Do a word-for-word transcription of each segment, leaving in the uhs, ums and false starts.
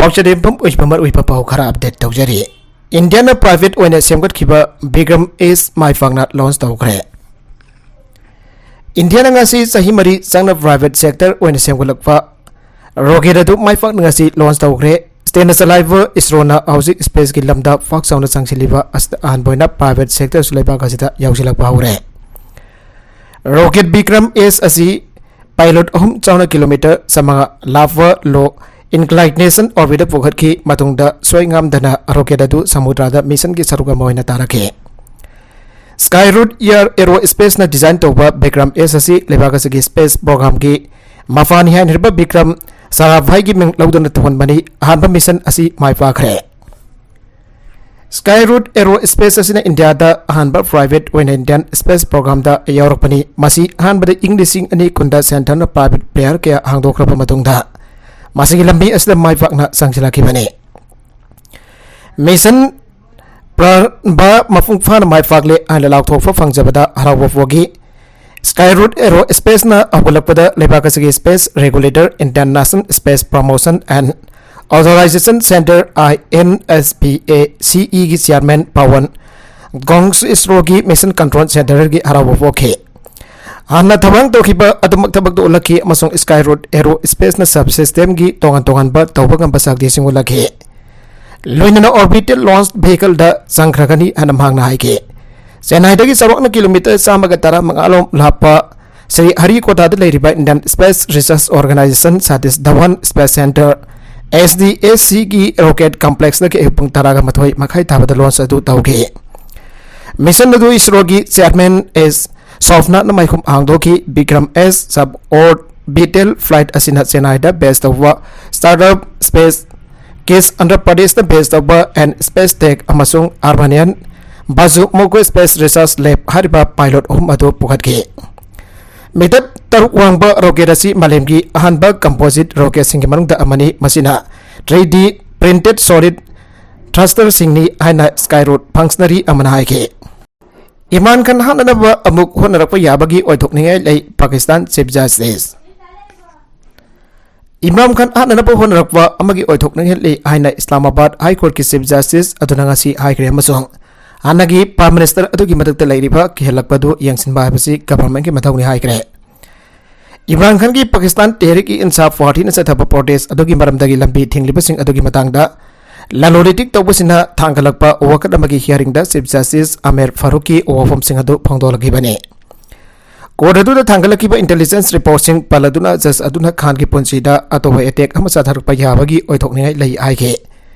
ꯄꯥꯎꯆꯗꯦꯝꯐꯝ ꯑꯣꯏꯕ ꯃꯔꯨꯑꯣꯏꯕ ꯄꯥꯎ ꯈꯔ ꯑꯞꯗꯦꯠ ꯇꯧꯖꯔꯤ꯫ ꯏꯟꯗꯤꯌꯥꯅ ꯄ꯭ꯔꯥꯏꯚꯦꯠ ꯑꯣꯏꯅ ꯁꯦꯝꯒꯠꯈꯤꯕ ꯕꯤꯀ꯭ꯔꯝ ꯑꯦꯁ ꯃꯥꯏ ꯄꯥꯛꯅ ꯂꯣꯟꯆ ꯇꯧꯈ꯭ꯔꯦ꯫ ꯏꯟꯗꯤꯌꯥꯅ ꯉꯁꯤ ꯆꯍꯤ ꯃꯔꯤ ꯆꯪꯅ ꯄ꯭ꯔꯥꯏꯚꯦꯠ ꯁꯦꯛꯇꯔ ꯑꯣꯏꯅ ꯁꯦꯝꯒꯠꯂꯛꯄ ꯔꯣꯀꯦꯠ ꯑꯗꯨ ꯃꯥꯏ ꯄꯥꯛꯅ ꯉꯁꯤ ꯂꯣꯟꯆ ꯇꯧꯈ꯭ꯔꯦ꯫ ꯁ꯭ꯇꯦꯠꯅ ꯆꯂꯥꯏꯕ ꯏꯁꯔꯣꯅ ꯍꯧꯖꯤꯛ ꯁ꯭ꯄꯦꯁꯀꯤ ꯂꯝꯗ ꯄꯥꯛ ꯆꯥꯎꯅ ꯆꯪꯁꯤꯜꯂꯤꯕ ꯑꯁꯤꯗ ꯑꯍꯥꯟꯕ ꯑꯣꯏꯅ ꯄ꯭ꯔꯥꯏꯚꯦꯠ ꯁꯦꯛꯇꯔꯁꯨ ꯂꯩꯕꯥꯛ ꯑꯁꯤꯗ ꯌꯧꯁꯤꯜꯂꯛꯄ ꯍꯧꯔꯦ꯫ ꯔꯣꯀꯦꯠ ꯕꯤꯀ꯭ꯔꯝ ꯑꯦꯁ ꯑꯁꯤ ꯄꯥꯏꯂꯣꯠ ꯑꯍꯨꯝ ꯆꯥꯎꯅ ꯀꯤꯂꯣꯃꯤꯇꯔ ꯆꯥꯃꯉꯥ ꯂꯥꯞꯄ ꯂꯣ ꯏꯟꯀ꯭ꯂꯥꯏꯅꯦꯁꯟ ꯑꯣꯔꯕꯤꯠꯇ ꯄꯨꯈꯠꯈꯤ꯫ ꯃꯇꯨꯡꯗ ꯁꯣꯏꯉꯥꯝꯗꯅ ꯔꯣꯀꯦꯠ ꯑꯗꯨ ꯁꯃꯨꯗ꯭ꯔꯗ ꯃꯤꯁꯟꯒꯤ ꯁꯔꯨꯛ ꯑꯃ ꯑꯣꯏꯅ ꯇꯥꯔꯛꯈꯤ꯫ ꯁ꯭ꯀꯥꯏ ꯔꯨꯠ ꯑꯦꯌꯔ ꯑꯦꯔꯣ ꯁ꯭ꯄꯦꯁꯅ ꯗꯤꯖꯥꯏꯟ ꯇꯧꯕ ꯕꯤꯀ꯭ꯔꯝ ꯑꯦꯁ ꯑꯁꯤ ꯂꯩꯕꯥꯛ ꯑꯁꯤꯒꯤ ꯁ꯭ꯄꯦꯁ ꯄ꯭ꯔꯣꯒ꯭ꯔꯥꯝꯒꯤ ꯃꯄꯥꯅꯤ ꯍꯥꯏꯅꯔꯤꯕ ꯕꯤꯀ꯭ꯔꯝ ꯁꯥꯔꯥꯚꯥꯏꯒꯤ ꯃꯤꯡ ꯂꯧꯗꯨꯅ ꯊꯣꯟꯕꯅꯤ꯫ ꯑꯍꯥꯟꯕ ꯃꯤꯁꯟ ꯑꯁꯤ ꯃꯥꯏ ꯄꯥꯛꯈ꯭ꯔꯦ꯫ ꯁ꯭ꯀꯥꯏ ꯔꯨꯠ ꯑꯦꯔꯣ ꯁ꯭ꯄꯦꯁ ꯑꯁꯤꯅ ꯏꯟꯗꯤꯌꯥꯗ ꯑꯍꯥꯟꯕ ꯄ꯭ꯔꯥꯏꯚꯦꯠ ꯑꯣꯏꯅ ꯏꯟꯗꯤꯌꯥꯟ ꯁ꯭ꯄꯦꯁ ꯄ꯭ꯔꯣꯒ꯭ꯔꯥꯝꯗ ꯌꯥꯎꯔꯛꯄꯅꯤ꯫ ꯃꯁꯤ ꯑꯍꯥꯟꯕꯗ ꯏꯪ ꯂꯤꯁꯤꯡ ꯑꯅꯤ ꯀꯨꯟꯗ ꯁꯦꯟꯇꯔꯅ ꯄ꯭ꯔꯥꯏꯚꯦꯠ ꯄ꯭ꯂꯦꯌꯔ ꯀꯌꯥ ꯍꯥꯡꯗꯣꯛꯈ꯭ꯔꯕ ꯃꯇꯨꯡꯗ ꯃꯁꯤꯒꯤ ꯂꯝꯕꯤ ꯑꯁꯤꯗ ꯃꯥꯏ ꯄꯥꯛꯅ ꯆꯪꯁꯤꯜꯂꯛꯈꯤꯕꯅꯤ꯫ ꯃꯤꯁꯟ ꯄ꯭ꯔꯥꯔꯝꯚ ꯃꯄꯨꯡ ꯐꯥꯅ ꯃꯥꯏ ꯄꯥꯛꯂꯦ ꯍꯥꯏꯅ ꯂꯥꯎꯊꯣꯛꯄ ꯐꯪꯖꯕꯗ ꯍꯔꯥꯎꯕ ꯐꯣꯡꯈꯤ꯫ ꯁ꯭ꯀꯥꯏ ꯔꯨꯠ ꯑꯦꯔꯣ ꯁ꯭ꯄꯦꯁꯅ ꯍꯧꯒꯠꯂꯛꯄꯗ ꯂꯩꯕꯥꯛ ꯑꯁꯤꯒꯤ space regulator, Indian national space promotion and authorisation centre, I N S P A C ꯏꯒꯤ ꯆꯤꯌꯥꯔꯃꯦꯟ ꯄꯋꯟ ꯒꯣꯡꯁ ꯏꯁꯔꯣꯒꯤ ꯃꯤꯁꯟ ꯀꯟꯇ꯭ꯔꯣꯜ ꯁꯦꯟꯇꯔꯒꯤ ꯍꯔꯥꯎꯕ ꯄꯣꯛꯈꯤ꯫ ꯍꯥꯟꯅ ꯊꯧꯔꯥꯡ ꯇꯧꯈꯤꯕ ꯑꯗꯨꯃꯛ ꯊꯕꯛꯇ ꯑꯣꯜꯂꯛꯈꯤ ꯑꯃꯁꯨꯡ ꯁ꯭ꯀꯥꯏ ꯔꯨꯠ ꯑꯦꯔꯣ ꯁ꯭ꯄꯦꯁꯅ ꯁꯕ ꯁꯤꯁꯇꯦꯝꯒꯤ ꯇꯣꯉꯥꯟ ꯇꯣꯉꯥꯟꯕ ꯇꯧꯕ ꯉꯝꯕ ꯁꯛꯇꯤꯁꯤꯡ ꯎꯠꯂꯛꯈꯤ꯫ ꯂꯣꯏꯅꯅ ꯑꯣꯔꯕꯤꯇꯦꯜ ꯂꯣꯟꯆ ꯚꯦꯍꯤꯀꯜꯗ ꯆꯪꯈ꯭ꯔꯒꯅꯤ ꯍꯥꯏꯅ ꯃꯍꯥꯛꯅ ꯍꯥꯏꯈꯤ꯫ ꯆꯦꯟꯅꯥꯏꯗꯒꯤ ꯆꯥꯎꯔꯥꯛꯅ ꯀꯤꯂꯣꯃꯤꯇꯔ ꯆꯥꯝꯃꯒ ꯇꯔꯥꯃꯉꯥ ꯂꯣꯝ ꯂꯥꯞꯄ ꯁ꯭ꯔꯤ ꯍꯔꯤꯀꯣꯇꯥꯗ ꯂꯩꯔꯤꯕ Indian space research organisation Satish Dhawan space centre, S D S ꯁꯤꯒꯤ ꯔꯣꯀꯦꯠ ꯀꯝꯄ꯭ꯂꯦꯛꯁꯇꯒꯤ ꯑꯌꯨꯛ ꯄꯨꯡ ꯇꯔꯥꯒ ꯃꯥꯊꯣꯏ ꯃꯈꯥꯏ ꯊꯥꯕꯗ ꯂꯣꯟꯆ ꯑꯗꯨ ꯇꯧꯈꯤ꯫ ꯃꯤꯁꯟ ꯑꯗꯨ ꯏꯁꯔꯣꯒꯤ ꯆꯤꯌꯥꯔꯃꯦꯟ ꯑꯦꯁ ꯁꯣꯝꯅꯥꯊꯅ ꯃꯥꯏꯈꯨꯝ ꯍꯥꯡꯗꯣꯛꯈꯤ꯫ ꯕꯤꯀ꯭ꯔꯝ ꯑꯦꯁ ꯁꯕ ꯑꯣꯔꯕꯤꯇꯦꯜ ꯐ꯭ꯂꯥꯏꯠ ꯑꯁꯤꯅ ꯆꯦꯟꯅꯥꯏꯗ ꯕꯦꯖ ꯇꯧꯕ ꯁ꯭ꯇꯥꯔꯠꯑꯞ ꯁ꯭ꯄꯦꯁ ꯀꯦꯁ ꯑꯟꯙ꯭ꯔ ꯄ꯭ꯔꯗꯦꯁꯇ ꯕꯦꯖ ꯇꯧꯕ ꯑꯦꯟ ꯁ꯭ꯄꯦꯁ ꯇꯦꯛ ꯑꯃꯁꯨꯡ ꯑꯥꯔꯃꯦꯅꯤꯌꯥꯟ ꯕꯥꯖꯨ ꯃꯣꯒꯣ ꯁ꯭ꯄꯦꯁ ꯔꯤꯁꯔꯆ ꯂꯦꯕ ꯍꯥꯏꯔꯤꯕ ꯄꯥꯏꯂꯣꯠ ꯑꯍꯨꯝ ꯑꯗꯨ ꯄꯨꯈꯠꯈꯤ꯫ ꯃꯤꯇꯔ ꯇꯔꯨꯛ ꯋꯥꯡꯕ ꯔꯣꯀꯦꯠ ꯑꯁꯤ ꯃꯥꯂꯦꯝꯒꯤ ꯑꯍꯥꯟꯕ ꯀꯝꯄꯣꯖꯤꯠ ꯔꯣꯀꯦꯠꯁꯤꯡꯒꯤ ꯃꯅꯨꯡꯗ ꯑꯃꯅꯤ꯫ ꯃꯁꯤꯅ ꯊ꯭ꯔꯤ ꯗꯤ ꯄ꯭ꯔꯤꯟꯇꯦꯗ ꯁꯣꯂꯤꯗ ꯊ꯭ꯔꯁꯇꯔꯁꯤꯡꯅꯤ ꯍꯥꯏꯅ ꯁ꯭ꯀꯥꯏ ꯔꯨꯠ ꯐꯪꯁꯅꯔꯤ ꯑꯃꯅ ꯍꯥꯏꯈꯤ꯫ ꯏꯃꯥꯟ ꯈꯥꯟ ꯍꯥꯠꯅꯅꯕ ꯑꯃꯨꯛ ꯍꯣꯠꯅꯔꯛꯄ ꯌꯥꯕꯒꯤ ꯑꯣꯏꯊꯣꯛꯅꯤꯡꯉꯥꯏ ꯂꯩ, ꯄꯥꯀꯤꯁꯇꯥꯟ ꯆꯤꯐ ꯖꯁꯇꯤꯁ꯫ ꯏꯝꯔꯥꯟ ꯈꯥꯟ ꯍꯥꯠꯅꯅꯕ ꯍꯣꯠꯅꯔꯛꯄ ꯑꯃꯒꯤ ꯑꯣꯏꯊꯣꯛꯅꯤꯡꯍꯜꯂꯤ ꯍꯥꯏꯅ ꯏꯁꯂꯥꯃꯥꯕꯥꯗ ꯍꯥꯏ ꯀꯣꯔꯠꯀꯤ ꯆꯤꯐ ꯖꯁꯇꯤꯁ ꯑꯗꯨꯅ ꯉꯁꯤ ꯍꯥꯏꯈ꯭ꯔꯦ, ꯑꯃꯁꯨꯡ ꯍꯥꯟꯅꯒꯤ ꯄ꯭ꯔꯥꯏꯝ ꯃꯤꯅꯤꯁꯇꯔ ꯑꯗꯨꯒꯤ ꯃꯊꯛꯇ ꯂꯩꯔꯤꯕ ꯀꯤꯍꯜꯂꯛꯄ ꯑꯗꯨ ꯌꯦꯡꯁꯤꯟꯕ ꯍꯥꯏꯕꯁꯤ ꯒꯚꯔꯟꯃꯦꯟꯠꯀꯤ ꯃꯊꯧꯅꯤ ꯍꯥꯏꯈ꯭ꯔꯦ꯫ ꯏꯝꯔꯥꯟ ꯈꯥꯟꯒꯤ ꯄꯥꯀꯤꯁꯇꯥꯟ ꯇꯦꯍꯔꯤꯛ ꯏ ꯏꯟꯁꯥꯐ ꯄꯥꯔꯇꯤꯅ ꯆꯠꯊꯕ ꯄ꯭ꯔꯣꯇꯦꯁ ꯑꯗꯨꯒꯤ ꯃꯔꯝꯗꯒꯤ ꯂꯝꯕꯤ ꯊꯤꯡꯂꯤꯕꯁꯤꯡ ꯑꯗꯨꯒꯤ ꯃꯇꯥꯡꯗ ꯂꯂꯣꯟ ꯏꯇꯤꯛ ꯇꯧꯕꯁꯤꯡꯅ ꯊꯥꯡꯒꯠꯂꯛꯄ ꯋꯥꯀꯠ ꯑꯃꯒꯤ ꯍꯤꯌꯥꯔꯤꯡꯗ ꯆꯤꯐ ꯖꯁꯇꯤꯁ ꯑꯃꯦꯔ ꯐꯥꯔꯨꯛꯀꯤ ꯋꯥꯐꯝꯁꯤꯡ ꯑꯗꯨ ꯐꯣꯡꯗꯣꯛꯂꯛꯈꯤꯕꯅꯤ꯫ ꯀꯣꯔꯠ ꯑꯗꯨꯗ ꯊꯥꯡꯒꯠꯂꯛꯈꯤꯕ ꯏꯟꯇꯦꯂꯤꯖꯦꯟꯁ ꯔꯤꯄꯣꯔꯠꯁꯤꯡ ꯄꯜꯂꯗꯨꯅ ꯖꯁ ꯑꯗꯨꯅ ꯈꯥꯟꯒꯤ ꯄꯨꯟꯁꯤꯗ ꯑꯇꯣꯞꯄ ꯑꯦꯇꯦꯛ ꯑꯃ ꯆꯠꯊꯔꯛꯄ ꯌꯥꯕꯒꯤ ꯑꯣꯏꯊꯣꯛꯅꯤꯡꯉꯥꯏ ꯂꯩ ꯍꯥꯏꯈꯤ꯫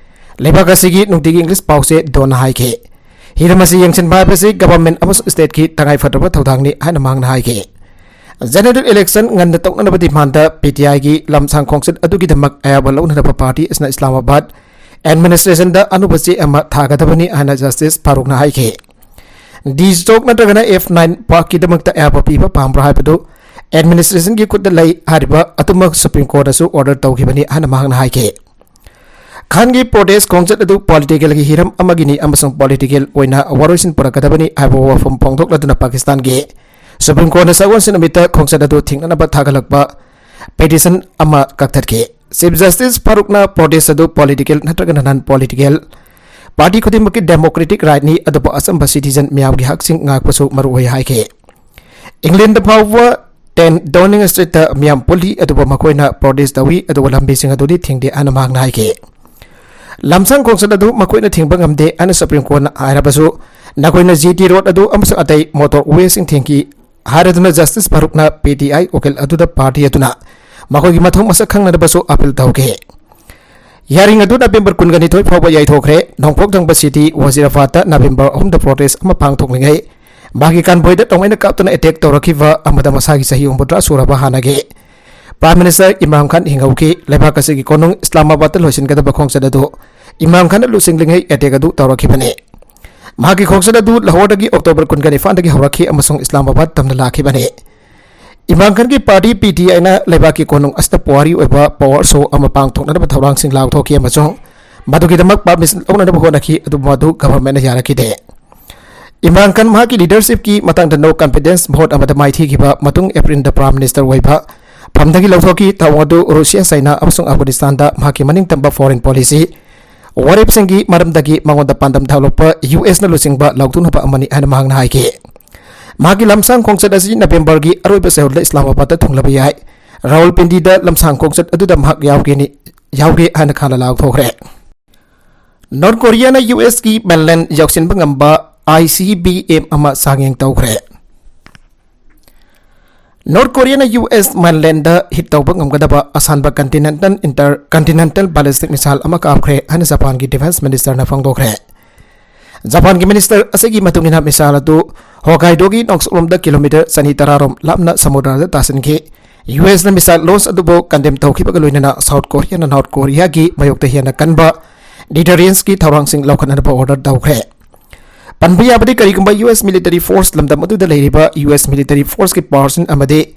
ꯂꯩꯕꯥꯛ ꯑꯁꯤꯒꯤ ꯅꯨꯡꯇꯤꯒꯤ ꯏꯪꯂꯤꯁ ꯄꯥꯎꯁꯦ ꯗꯣꯟꯅ ꯍꯥꯏꯈꯤ꯫ ꯍꯤꯔꯝ ꯑꯁꯤ ꯌꯦꯡꯁꯤꯟꯕ ꯍꯥꯏꯕꯁꯤ ꯒꯚꯔꯟꯃꯦꯟꯠ ꯑꯃꯁꯨꯡ ꯁ꯭ꯇꯦꯠꯀꯤ ꯇꯉꯥꯏꯐꯗ꯭ꯔꯕ ꯊꯧꯗꯥꯡꯅꯤ ꯍꯥꯏꯅ ꯃꯍꯥꯛꯅ ꯍꯥꯏꯈꯤ꯫ ꯖꯦꯅꯔꯦꯜ ꯏꯂꯦꯛꯁꯟ ꯉꯟꯅ ꯇꯧꯅꯅꯕ ꯗꯤꯃꯥꯟꯗ ꯄꯤ ꯇꯤ ꯑꯥꯏꯒꯤ ꯂꯝꯁꯥꯡ ꯈꯣꯡꯆꯠ ꯑꯗꯨꯒꯤꯗꯃꯛ ꯑꯌꯥꯕ ꯂꯧꯅꯅꯕ ꯄꯥꯔꯇꯤ ꯑꯁꯤꯅ ꯏꯁꯂꯥꯃꯥꯕꯥꯗ ꯑꯦꯗꯃꯤꯅꯤꯁꯇ꯭ꯔꯦꯁꯟꯗ ꯑꯅꯧꯕ ꯆꯦ ꯑꯃ ꯊꯥꯒꯗꯕꯅꯤ ꯍꯥꯏꯅ ꯖꯁꯇꯤꯁ ꯐꯥꯔꯨꯛꯅ ꯍꯥꯏꯈꯤ꯫ ꯗꯤ ꯆꯣꯛ ꯅꯠꯇ꯭ꯔꯒꯅ ꯑꯦꯐ ꯅꯥꯏꯟ ꯄꯥꯔꯛꯀꯤꯗꯃꯛꯇ ꯑꯌꯥꯕ ꯄꯤꯕ ꯄꯥꯝꯕ꯭ꯔꯥ ꯍꯥꯏꯕꯗꯨ ꯑꯦꯗꯃꯤꯅꯤꯁꯇ꯭ꯔꯦꯁꯟꯒꯤ ꯈꯨꯠꯇ ꯂꯩ꯫ ꯍꯥꯏꯔꯤꯕ ꯑꯗꯨꯃꯛ ꯁꯨꯄ꯭ꯔꯤꯝ ꯀꯣꯔꯠꯅꯁꯨ ꯑꯣꯔꯗꯔ ꯇꯧꯈꯤꯕꯅꯤ ꯍꯥꯏꯅ ꯃꯍꯥꯛꯅ ꯍꯥꯏꯈꯤ꯫ ꯈꯥꯟꯒꯤ ꯄ꯭ꯔꯣꯇꯦꯁ ꯈꯣꯡꯆꯠ ꯑꯗꯨ ꯄꯣꯂꯤꯇꯤꯀꯦꯜꯒꯤ ꯍꯤꯔꯝ ꯑꯃꯒꯤꯅꯤ ꯑꯃꯁꯨꯡ ꯄꯣꯂꯤꯇꯤꯀꯦꯜ ꯑꯣꯏꯅ ꯋꯥꯔꯣꯏꯁꯤꯟ ꯄꯨꯔꯛꯀꯗꯕꯅꯤ ꯍꯥꯏꯕ ꯋꯥꯐꯝ ꯐꯣꯡꯗꯣꯛꯂꯗꯨꯅ ꯄꯥꯀꯤꯁꯇꯥꯟꯒꯤ ꯁꯨꯄ꯭ꯔꯤꯝ ꯀꯣꯔꯠꯅ ꯁꯒꯣꯜꯁꯦꯟ ꯅꯨꯃꯤꯠꯇ ꯈꯣꯡꯆꯠ ꯑꯗꯨ ꯊꯤꯡꯅꯅꯕ ꯊꯥꯒꯠꯂꯛꯄ ꯄꯦꯇꯤꯁꯟ ꯑꯃ ꯀꯛꯊꯠꯈꯤ꯫ ꯆꯤꯐ ꯖꯁꯇꯤꯁ ꯐꯥꯔꯨꯛꯅ ꯄ꯭ꯔꯣꯇꯦꯁ ꯑꯗꯨ ꯄꯣꯂꯤꯇꯤꯀꯦꯜ ꯅꯠꯇ꯭ꯔꯒꯅ ꯅꯟ ꯄꯣꯂꯤꯇꯤꯀꯦꯜ ꯄꯥꯔꯇꯤ ꯈꯨꯗꯤꯡꯃꯛꯀꯤ ꯗꯦꯃꯣꯀ꯭ꯔꯦꯇꯤꯛ ꯔꯥꯏꯠꯅꯤ, ꯑꯗꯨꯕꯨ ꯑꯆꯝꯕ ꯁꯤꯇꯤꯖꯟ ꯃꯤꯌꯥꯝꯒꯤ ꯍꯛꯁꯤꯡ ꯉꯥꯛꯄꯁꯨ ꯃꯔꯨꯑꯣꯏ ꯍꯥꯏꯈꯤ꯫ ꯏꯪꯂꯦꯟꯗ ꯐꯥꯎꯕ ꯇꯦꯟ ꯗꯧꯅꯤꯡ ꯁ꯭ꯇ꯭ꯔꯤꯠꯇ ꯃꯤꯌꯥꯝ ꯄꯨꯜꯂꯤ, ꯑꯗꯨꯕꯨ ꯃꯈꯣꯏꯅ ꯄ꯭ꯔꯣꯇꯦꯁ ꯇꯧꯏ, ꯑꯗꯨꯕꯨ ꯂꯝꯕꯤꯁꯤꯡ ꯑꯗꯨꯗꯤ ꯊꯤꯡꯗꯦ ꯍꯥꯏꯅ ꯃꯍꯥꯛꯅ ꯍꯥꯏꯈꯤ꯫ ꯂꯝꯁꯥꯡ ꯈꯣꯡꯆꯠ ꯑꯗꯨ ꯃꯈꯣꯏꯅ ꯊꯤꯡꯕ ꯉꯝꯗꯦ ꯍꯥꯏꯅ ꯁꯨꯄ꯭ꯔꯤꯝ ꯀꯣꯔꯠꯅ ꯍꯥꯏꯔꯕꯁꯨ, ꯅꯈꯣꯏꯅ ꯖꯤ ꯇꯤ ꯔꯣꯗ ꯑꯗꯨ ꯑꯃꯁꯨꯡ ꯑꯇꯩ ꯃꯣꯇꯣꯔ ꯋꯦꯁꯤꯡ ꯊꯤꯡꯈꯤ ꯍꯥꯏꯔꯗꯨꯅ ꯖꯁꯇꯤꯁ ꯐꯥꯔꯨꯛꯅ ꯄꯤ ꯇꯤ ꯑꯥꯏ ꯎꯀꯤꯜ ꯑꯗꯨꯗ ꯄꯥꯔꯇꯤ ꯑꯗꯨꯅ ꯃꯈꯣꯏꯒꯤ ꯃꯊꯧ ꯃꯁꯛ ꯈꯪꯅꯅꯕꯁꯨ ꯑꯄꯤꯜ ꯇꯧꯈꯤ꯫ ꯍꯤꯌꯥꯔꯤꯡ ꯑꯗꯨ ꯅꯕꯦꯝꯕꯔ ꯀꯨꯟꯒ ꯅꯤꯊꯣꯏ ꯐꯥꯎꯕ ꯌꯩꯊꯣꯛꯈ꯭ꯔꯦ꯫ ꯅꯣꯡꯄꯣꯛ ꯊꯪꯕ ꯁꯤꯇꯤ ꯋꯥꯖꯤꯔꯥꯕꯥꯗꯇ ꯅꯕꯦꯝꯕꯔ ꯑꯍꯨꯝꯗ ꯄ꯭ꯔꯣꯇꯦꯁ ꯑꯃ ꯄꯥꯡꯊꯣꯛꯂꯤꯉꯩ ꯃꯍꯥꯛꯀꯤ ꯀꯥꯟꯚꯣꯏꯗ ꯇꯣꯉꯥꯏꯅ ꯀꯥꯞꯇꯨꯅ ꯑꯦꯇꯦꯛ ꯇꯧꯔꯛꯈꯤꯕ ꯑꯃꯗ ꯃꯁꯥꯒꯤ ꯆꯍꯤ ꯍꯨꯝꯐꯨꯇꯔꯥ ꯁꯨꯔꯕ ꯍꯥꯟꯅꯒꯤ ꯄ꯭ꯔꯥꯏꯝ ꯃꯤꯅꯤꯁꯇꯔ ꯏꯝꯔꯥꯟ ꯈꯥꯟ ꯍꯤꯡꯍꯧꯈꯤ꯫ ꯂꯩꯕꯥꯛ ꯑꯁꯤꯒꯤ ꯀꯣꯅꯨꯡ ꯏꯁꯂꯥꯃꯥꯕꯥꯗꯇ ꯂꯣꯏꯁꯤꯟꯒꯗꯕ ꯈꯣꯡꯆꯠ ꯑꯗꯨ ꯏꯝꯔꯥꯟ ꯈꯥꯟꯅ ꯂꯨꯆꯤꯡꯂꯤꯉꯩ ꯑꯦꯇꯦꯛ ꯑꯗꯨ ꯇꯧꯔꯛꯈꯤꯕꯅꯤ꯫ ꯃꯍꯥꯛꯀꯤ ꯈꯣꯡꯆꯠ ꯑꯗꯨ ꯂꯥꯍꯣꯔꯗꯒꯤ ꯑꯣꯛꯇꯣꯕꯔ ꯀꯨꯟꯒ ꯅꯤꯄꯥꯟꯗꯒꯤ ꯍꯧꯔꯛꯈꯤ ꯑꯃꯁꯨꯡ ꯏꯁꯂꯥꯃꯥꯕꯥꯗ ꯇꯝꯅ ꯂꯥꯛꯈꯤꯕꯅꯤ꯫ ꯏꯝꯔꯥꯟ ꯈꯥꯟꯒꯤ ꯄꯥꯔꯇꯤ ꯄꯤ ꯇꯤ ꯑꯥꯏꯅ ꯂꯩꯕꯥꯛꯀꯤ ꯀꯣꯅꯨꯡ ꯑꯁꯤꯗ ꯄꯨꯋꯥꯔꯤ ꯑꯣꯏꯕ ꯄꯋꯥꯔ ꯁꯣ ꯑꯃ ꯄꯥꯡꯊꯣꯛꯅꯅꯕ ꯊꯧꯔꯥꯡꯁꯤꯡ ꯂꯥꯎꯊꯣꯛꯈꯤ ꯑꯃꯁꯨꯡ ꯃꯗꯨꯒꯤꯗꯃꯛ ꯄꯥꯔꯃꯤꯁꯟ ꯂꯧꯅꯅꯕ ꯍꯣꯠꯅꯈꯤ, ꯑꯗꯨꯕꯨ ꯃꯗꯨ ꯒꯚꯔꯟꯃꯦꯟꯠꯅ ꯌꯥꯔꯛꯈꯤꯗꯦ꯫ ꯏꯝꯔꯥꯟ ꯈꯥꯟ ꯃꯍꯥꯛꯀꯤ ꯂꯤꯗꯔꯁꯤꯞꯀꯤ ꯃꯇꯥꯡꯗ ꯅꯣ ꯀꯟꯐꯤꯗꯦꯟꯁ ꯚꯣꯠ ꯑꯃꯗ ꯃꯥꯏꯊꯤꯈꯤꯕ ꯃꯇꯨꯡ ꯑꯦꯄ꯭ꯔꯤꯜꯗ ꯄ꯭ꯔꯥꯏꯝ ꯃꯤꯅꯤꯁꯇꯔ ꯑꯣꯏꯕ ꯐꯝꯗꯒꯤ ꯂꯧꯊꯣꯛꯈꯤ꯫ ꯊꯧꯑꯣꯡ ꯑꯗꯨ ꯔꯨꯁꯤꯌꯥ, ꯆꯥꯏꯅꯥ ꯑꯃꯁꯨꯡ ꯑꯐꯒꯥꯅꯤꯁꯇꯥꯟꯗ ꯃꯍꯥꯛꯀꯤ ꯃꯅꯤꯡꯇꯝꯕ foreign policy ꯋꯥꯔꯦꯞꯁꯤꯡꯒꯤ ꯃꯔꯝꯗꯒꯤ ꯃꯉꯣꯟꯗ ꯄꯥꯟꯗꯝ ꯊꯥꯂꯣꯛꯄ ꯌꯨ ꯑꯦꯁꯅ ꯂꯨꯆꯤꯡꯕ ꯂꯥꯎꯊꯣꯛꯅꯕ ꯑꯃꯅꯤ ꯍꯥꯏꯅ ꯃꯍꯥꯛꯅ ꯍꯥꯏꯈꯤ꯫ ꯃꯍꯥꯛꯀꯤ ꯂꯝꯁꯥꯡ ꯈꯣꯡꯆꯠ ꯑꯁꯤ ꯅꯕꯦꯝꯕꯔꯒꯤ ꯑꯔꯣꯏꯕ ꯆꯌꯣꯜꯗ ꯏꯁꯂꯥꯃꯥꯕꯥꯗꯇ ꯊꯨꯡꯂꯕ ꯌꯥꯏ꯫ ꯔꯥꯍꯨꯜ ꯄꯤꯟꯗꯤꯗ ꯂꯝꯁꯥꯡ ꯈꯣꯡꯆꯠ ꯑꯗꯨꯗ ꯃꯍꯥꯛ ꯌꯥꯎꯒꯦꯅꯤ, ꯌꯥꯎꯒꯦ ꯍꯥꯏꯅ ꯈꯥꯟꯅ ꯂꯥꯎꯊꯣꯛꯈ꯭ꯔꯦ꯫ ꯅꯣꯔꯠ ꯀꯣꯔꯤꯌꯥꯅ ꯌꯨ ꯑꯦꯁꯀꯤ mainland ꯌꯧꯁꯤꯟꯕ ꯉꯝꯕ ꯑꯥꯏ ꯁꯤ ꯕꯤ ꯑꯦꯝ ꯑꯃ ꯆꯥꯡꯌꯦꯡ ꯇꯧꯈ꯭ꯔꯦ꯫ ꯅꯣꯔꯠ ꯀꯣꯔꯤꯌꯥꯅ ꯌꯨ ꯑꯦꯁ mainlandꯗ hit ꯇꯧꯕ ꯉꯝꯒꯗꯕ ꯑꯁꯥꯟꯕ continental, intercontinental ballistic missile ꯑꯃ ꯀꯥꯞꯈ꯭ꯔꯦ ꯍꯥꯏꯅ ꯖꯄꯥꯟꯒꯤ defence ministerꯅ ꯐꯣꯡꯗꯣꯛꯈ꯭ꯔꯦ꯫ ꯖꯄꯥꯟꯒꯤ minister ꯑꯁꯤꯒꯤ ꯃꯇꯨꯡ ꯏꯟꯅ, missile ꯑꯗꯨ ꯍꯣꯀꯥꯏꯗꯣꯒꯤ ꯅꯣꯡꯆꯨꯞꯂꯣꯝꯗ ꯀꯤꯂꯣꯃꯤꯇꯔ ꯆꯅꯤ ꯇꯔꯥ ꯔꯣꯝ ꯂꯥꯞꯅ ꯁꯃꯨꯗ꯭ꯔꯗ ꯇꯥꯁꯤꯟꯈꯤ꯫ ꯌꯨ ꯑꯦꯁꯅ missile launch ꯑꯗꯨꯕꯨ condemn ꯇꯧꯈꯤꯕꯒ ꯂꯣꯏꯅꯅ ꯁꯥꯎꯠ ꯀꯣꯔꯤꯌꯥꯅ ꯅꯣꯔꯠ ꯀꯣꯔꯤꯌꯥꯒꯤ ꯃꯥꯌꯣꯛꯇ ꯍꯦꯟꯅ ꯀꯟꯕ deterrenceꯀꯤ ꯊꯧꯔꯥꯡꯁꯤꯡ ꯂꯧꯈꯠꯅꯅꯕ order ꯇꯧꯈ꯭ꯔꯦ꯫ ꯄꯟꯕ ꯌꯥꯕꯗꯤ, ꯀꯔꯤꯒꯨꯝꯕ ꯌꯨ ꯑꯦꯁ military force ꯂꯝꯗꯝ ꯑꯗꯨꯗ ꯂꯩꯔꯤꯕ ꯌꯨ ꯑꯦꯁ military forceꯀꯤ personnel ꯑꯃꯗꯤ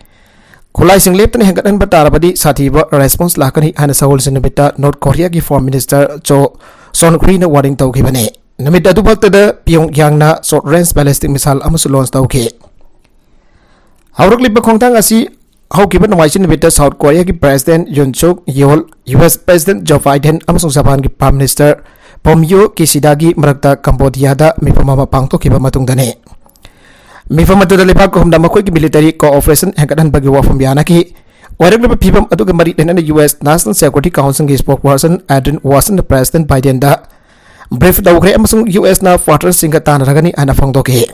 ꯈꯨꯠꯂꯥꯏꯁꯤꯡ ꯂꯦꯞꯇꯅ ꯍꯦꯟꯒꯠꯍꯟꯕ ꯇꯥꯔꯕꯗꯤ, ꯁꯥꯊꯤꯕ response ꯂꯥꯛꯀꯅꯤ ꯍꯥꯏꯅ ꯁꯒꯣꯜꯁꯦꯟ ꯅꯨꯃꯤꯠꯇ ꯅꯣꯔꯠ ꯀꯣꯔꯤꯌꯥꯒꯤ foreign minister ꯆꯣ ꯁꯣꯟ ꯈꯨꯏꯅ warning ꯇꯧꯈꯤꯕꯅꯤ꯫ ꯅꯨꯃꯤꯠ ꯑꯗꯨꯃꯛꯇꯗ ꯄꯤꯌꯣꯡ ꯌꯥꯡꯅ short range ballistic missile ꯑꯃꯁꯨ launch ꯇꯧꯈꯤ꯫ ꯍꯧꯔꯛꯂꯤꯕ ꯈꯣꯡꯊꯥꯡ ꯑꯁꯤ ꯍꯧꯈꯤꯕ ꯅꯣꯡꯃꯥꯏꯖꯤꯡ ꯅꯨꯃꯤꯠꯇ ꯁꯥꯎꯠ ꯀꯣꯔꯤꯌꯥꯒꯤ president ꯌꯨꯟ ꯁꯨꯛ ꯌꯣꯜ, ꯌꯨ ꯑꯦꯁ president ꯖꯣ ꯕꯥꯏꯗꯦꯟ ꯑꯃꯁꯨꯡ ꯖꯄꯥꯟꯒꯤ prime minister ꯐꯨꯃꯤꯑꯣ ꯀꯤꯁꯤꯗꯥꯒꯤ ꯃꯔꯛꯇ ꯀꯝꯕꯣꯗꯤꯌꯥꯗ ꯃꯤꯐꯝ ꯑꯃ ꯄꯥꯡꯊꯣꯛꯈꯤꯕ ꯃꯇꯨꯡꯗꯅꯤ꯫ ꯃꯤꯐꯝ ꯑꯗꯨꯗ ꯂꯩꯕꯥꯛ ꯑꯍꯨꯝꯅ ꯃꯈꯣꯏꯒꯤ military cooperation ꯍꯦꯟꯒꯠꯍꯟꯕꯒꯤ ꯋꯥꯐꯝ ꯌꯥꯅꯈꯤ꯫ ꯑꯣꯏꯔꯛꯂꯤꯕ ꯐꯤꯕꯝ ꯑꯗꯨꯒ ꯃꯔꯤ ꯂꯩꯅꯅ ꯌꯨ ꯑꯦꯁ National Security Councilꯒꯤ spokesperson ꯑꯦꯗ꯭ꯔꯤꯟ ꯋꯥꯁꯟꯅ president ꯕꯥꯏꯗꯦꯟꯗ brief ꯇꯧꯈ꯭ꯔꯦ ꯑꯃꯁꯨꯡ ꯌꯨ ꯑꯦꯁꯅ partnerꯁꯤꯡꯒ ꯇꯥꯟꯅꯔꯒꯅꯤ ꯍꯥꯏꯅ ꯐꯣꯡꯗꯣꯛꯈꯤ꯫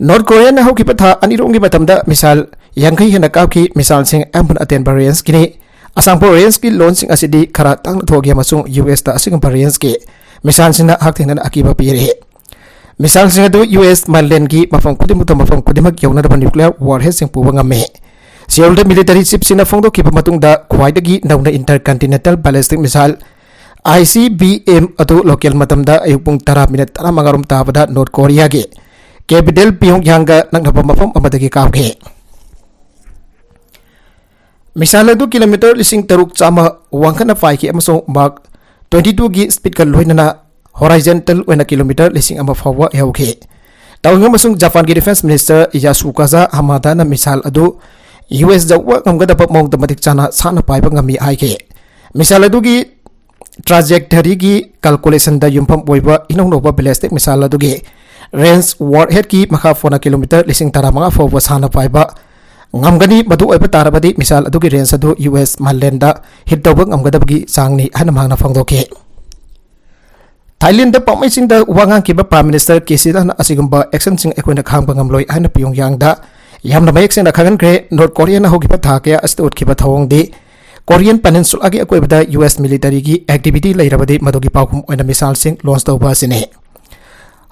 ꯅꯣꯔꯠ ꯀꯣꯔꯤꯌꯥꯅ ꯍꯧꯈꯤꯕ ꯊꯥ ꯑꯅꯤꯔꯣꯝꯒꯤ ꯃꯇꯝꯗ missile ꯌꯥꯡꯈꯩ ꯍꯦꯟꯅ ꯀꯥꯞꯈꯤ꯫ Missileꯁꯤꯡ ꯑꯌꯥꯝꯕꯅ ꯑꯇꯦꯟꯕ rangeꯀꯤꯅꯤ꯫ ꯑꯁꯥꯡꯕ rangeꯀꯤ launchꯁꯤꯡ ꯑꯁꯤꯗꯤ ꯈꯔ ꯇꯥꯡꯅ ꯊꯣꯛꯈꯤ ꯑꯃꯁꯨꯡ ꯌꯨ ꯑꯦꯁꯇ ꯑꯁꯤꯒꯨꯝꯕ rangeꯀꯤ missileꯁꯤꯡꯅ ꯍꯛꯊꯦꯡꯅꯅ ꯑꯀꯤꯕ ꯄꯤꯔꯤ꯫ Missileꯁꯤꯡ ꯑꯗꯨ ꯌꯨ ꯑꯦꯁ mainlandꯒꯤ ꯃꯐꯝ ꯈꯨꯗꯤꯡꯃꯛꯇ ꯃꯐꯝ ꯈꯨꯗꯤꯡꯃꯛ ꯌꯧꯅꯅꯕ nuclear warheadꯁꯤꯡ ꯄꯨꯕ ꯉꯝꯃꯤ꯫ ꯁꯤꯑꯣꯜꯗ military chiefꯁꯤꯡꯅ ꯐꯣꯡꯗꯣꯛꯈꯤꯕ ꯃꯇꯨꯡꯗ, ꯈ꯭ꯋꯥꯏꯗꯒꯤ ꯅꯧꯅ intercontinental ballistic missile, I C B M, ꯑꯗꯨ local ꯃꯇꯝꯗ ꯑꯌꯨꯛ ꯄꯨꯡ ꯇꯔꯥ minute ꯇꯔꯥꯃꯉꯥ ꯔꯣꯝ ꯇꯥꯕꯗ ꯅꯣꯔꯠ ꯀꯣꯔꯤꯌꯥꯒꯤ capital ꯄꯤꯌꯣꯡꯌꯥꯡꯒ ꯅꯛꯅꯕ ꯃꯐꯝ ꯑꯃꯗꯒꯤ ꯀꯥꯞꯈꯤ꯫ Missile ꯑꯗꯨ kilometre ꯂꯤꯁꯤꯡ ꯇꯔꯨꯛ ꯆꯥꯝꯃ ꯋꯥꯡꯈꯠꯅ ꯄꯥꯏꯈꯤ ꯑꯃꯁꯨꯡ Mach twenty twoꯒꯤ speedꯀ ꯂꯣꯏꯅꯅ horizontal ꯑꯣꯏꯅ kilometre ꯂꯤꯁꯤꯡ ꯑꯃ ꯐꯥꯎꯕ ꯌꯧꯈꯤ꯫ ꯇꯧꯏ ꯑꯃꯁꯨꯡ ꯖꯄꯥꯟꯒꯤ defence minister ꯌꯥꯁꯨꯀꯥꯖꯥ ꯍꯥꯃꯥꯗꯥꯅ missile ꯑꯗꯨ ꯌꯨ ꯑꯦꯁ ꯌꯧꯕ ꯉꯝꯒꯗꯕ ꯃꯑꯣꯡꯗ ꯃꯇꯤꯛ ꯆꯥꯅ ꯁꯥꯟꯅ ꯄꯥꯏꯕ ꯉꯝꯃꯤ ꯍꯥꯏꯈꯤ꯫ Missile ꯑꯗꯨꯒꯤ trajectoryꯒꯤ calculationꯗ ꯌꯨꯝꯐꯝ ꯑꯣꯏꯕ ꯏꯅꯧꯅꯧꯕ ballistic missile ꯑꯗꯨꯒꯤ range warheadꯀꯤ ꯃꯈꯥ ꯄꯣꯟꯅ kilometre ꯂꯤꯁꯤꯡ ꯇꯔꯥꯃꯉꯥ ꯐꯥꯎꯕ ꯁꯥꯟꯅ ꯄꯥꯏꯕ ꯉꯝꯒꯅꯤ꯫ ꯃꯗꯨ ꯑꯣꯏꯕ ꯇꯥꯔꯕꯗꯤ missile ꯑꯗꯨꯒꯤ range ꯑꯗꯨ ꯌꯨ ꯑꯦꯁ ꯃꯥꯂꯦꯝꯗ hit ꯇꯧꯕ ꯉꯝꯒꯗꯕꯒꯤ ꯆꯥꯡꯅꯤ ꯍꯥꯏꯅ ꯃꯍꯥꯛꯅ ꯐꯣꯡꯗꯣꯛꯈꯤ꯫ ꯊꯥꯏꯂꯦꯟꯗ ꯄꯥꯎꯃꯤꯁꯤꯡꯗ ꯋꯥ ꯉꯥꯡꯈꯤꯕ Prime Minister ꯀꯦ ꯁꯤꯗꯥꯅ ꯑꯁꯤꯒꯨꯝꯕ actionꯁꯤꯡ ꯑꯩꯈꯣꯏꯅ ꯈꯥꯡꯕ ꯉꯝꯂꯣꯏ ꯍꯥꯏꯅ ꯄꯤꯌꯣꯡꯌꯥꯡꯗ ꯌꯥꯝꯅ ꯃꯌꯦꯛ ꯁꯦꯡꯅ ꯈꯪꯍꯟꯈ꯭ꯔꯦ꯫ North Koreaꯅ ꯍꯧꯈꯤꯕ ꯊꯥ ꯀꯌꯥ ꯑꯁꯤꯗ ꯎꯠꯈꯤꯕ ꯊꯧꯑꯣꯡꯗꯤ Korean Peninsulaꯒꯤ ꯑꯀꯣꯏꯕꯗ ꯌꯨ ꯑꯦꯁ militaryꯒꯤ activityꯂꯩꯔꯕꯗꯤ ꯃꯗꯨꯒꯤ ꯄꯥꯎꯈꯨꯝ ꯑꯣꯏꯅ missileꯁꯤꯡ launch ꯇꯧꯕ ꯑꯁꯤꯅꯤ꯫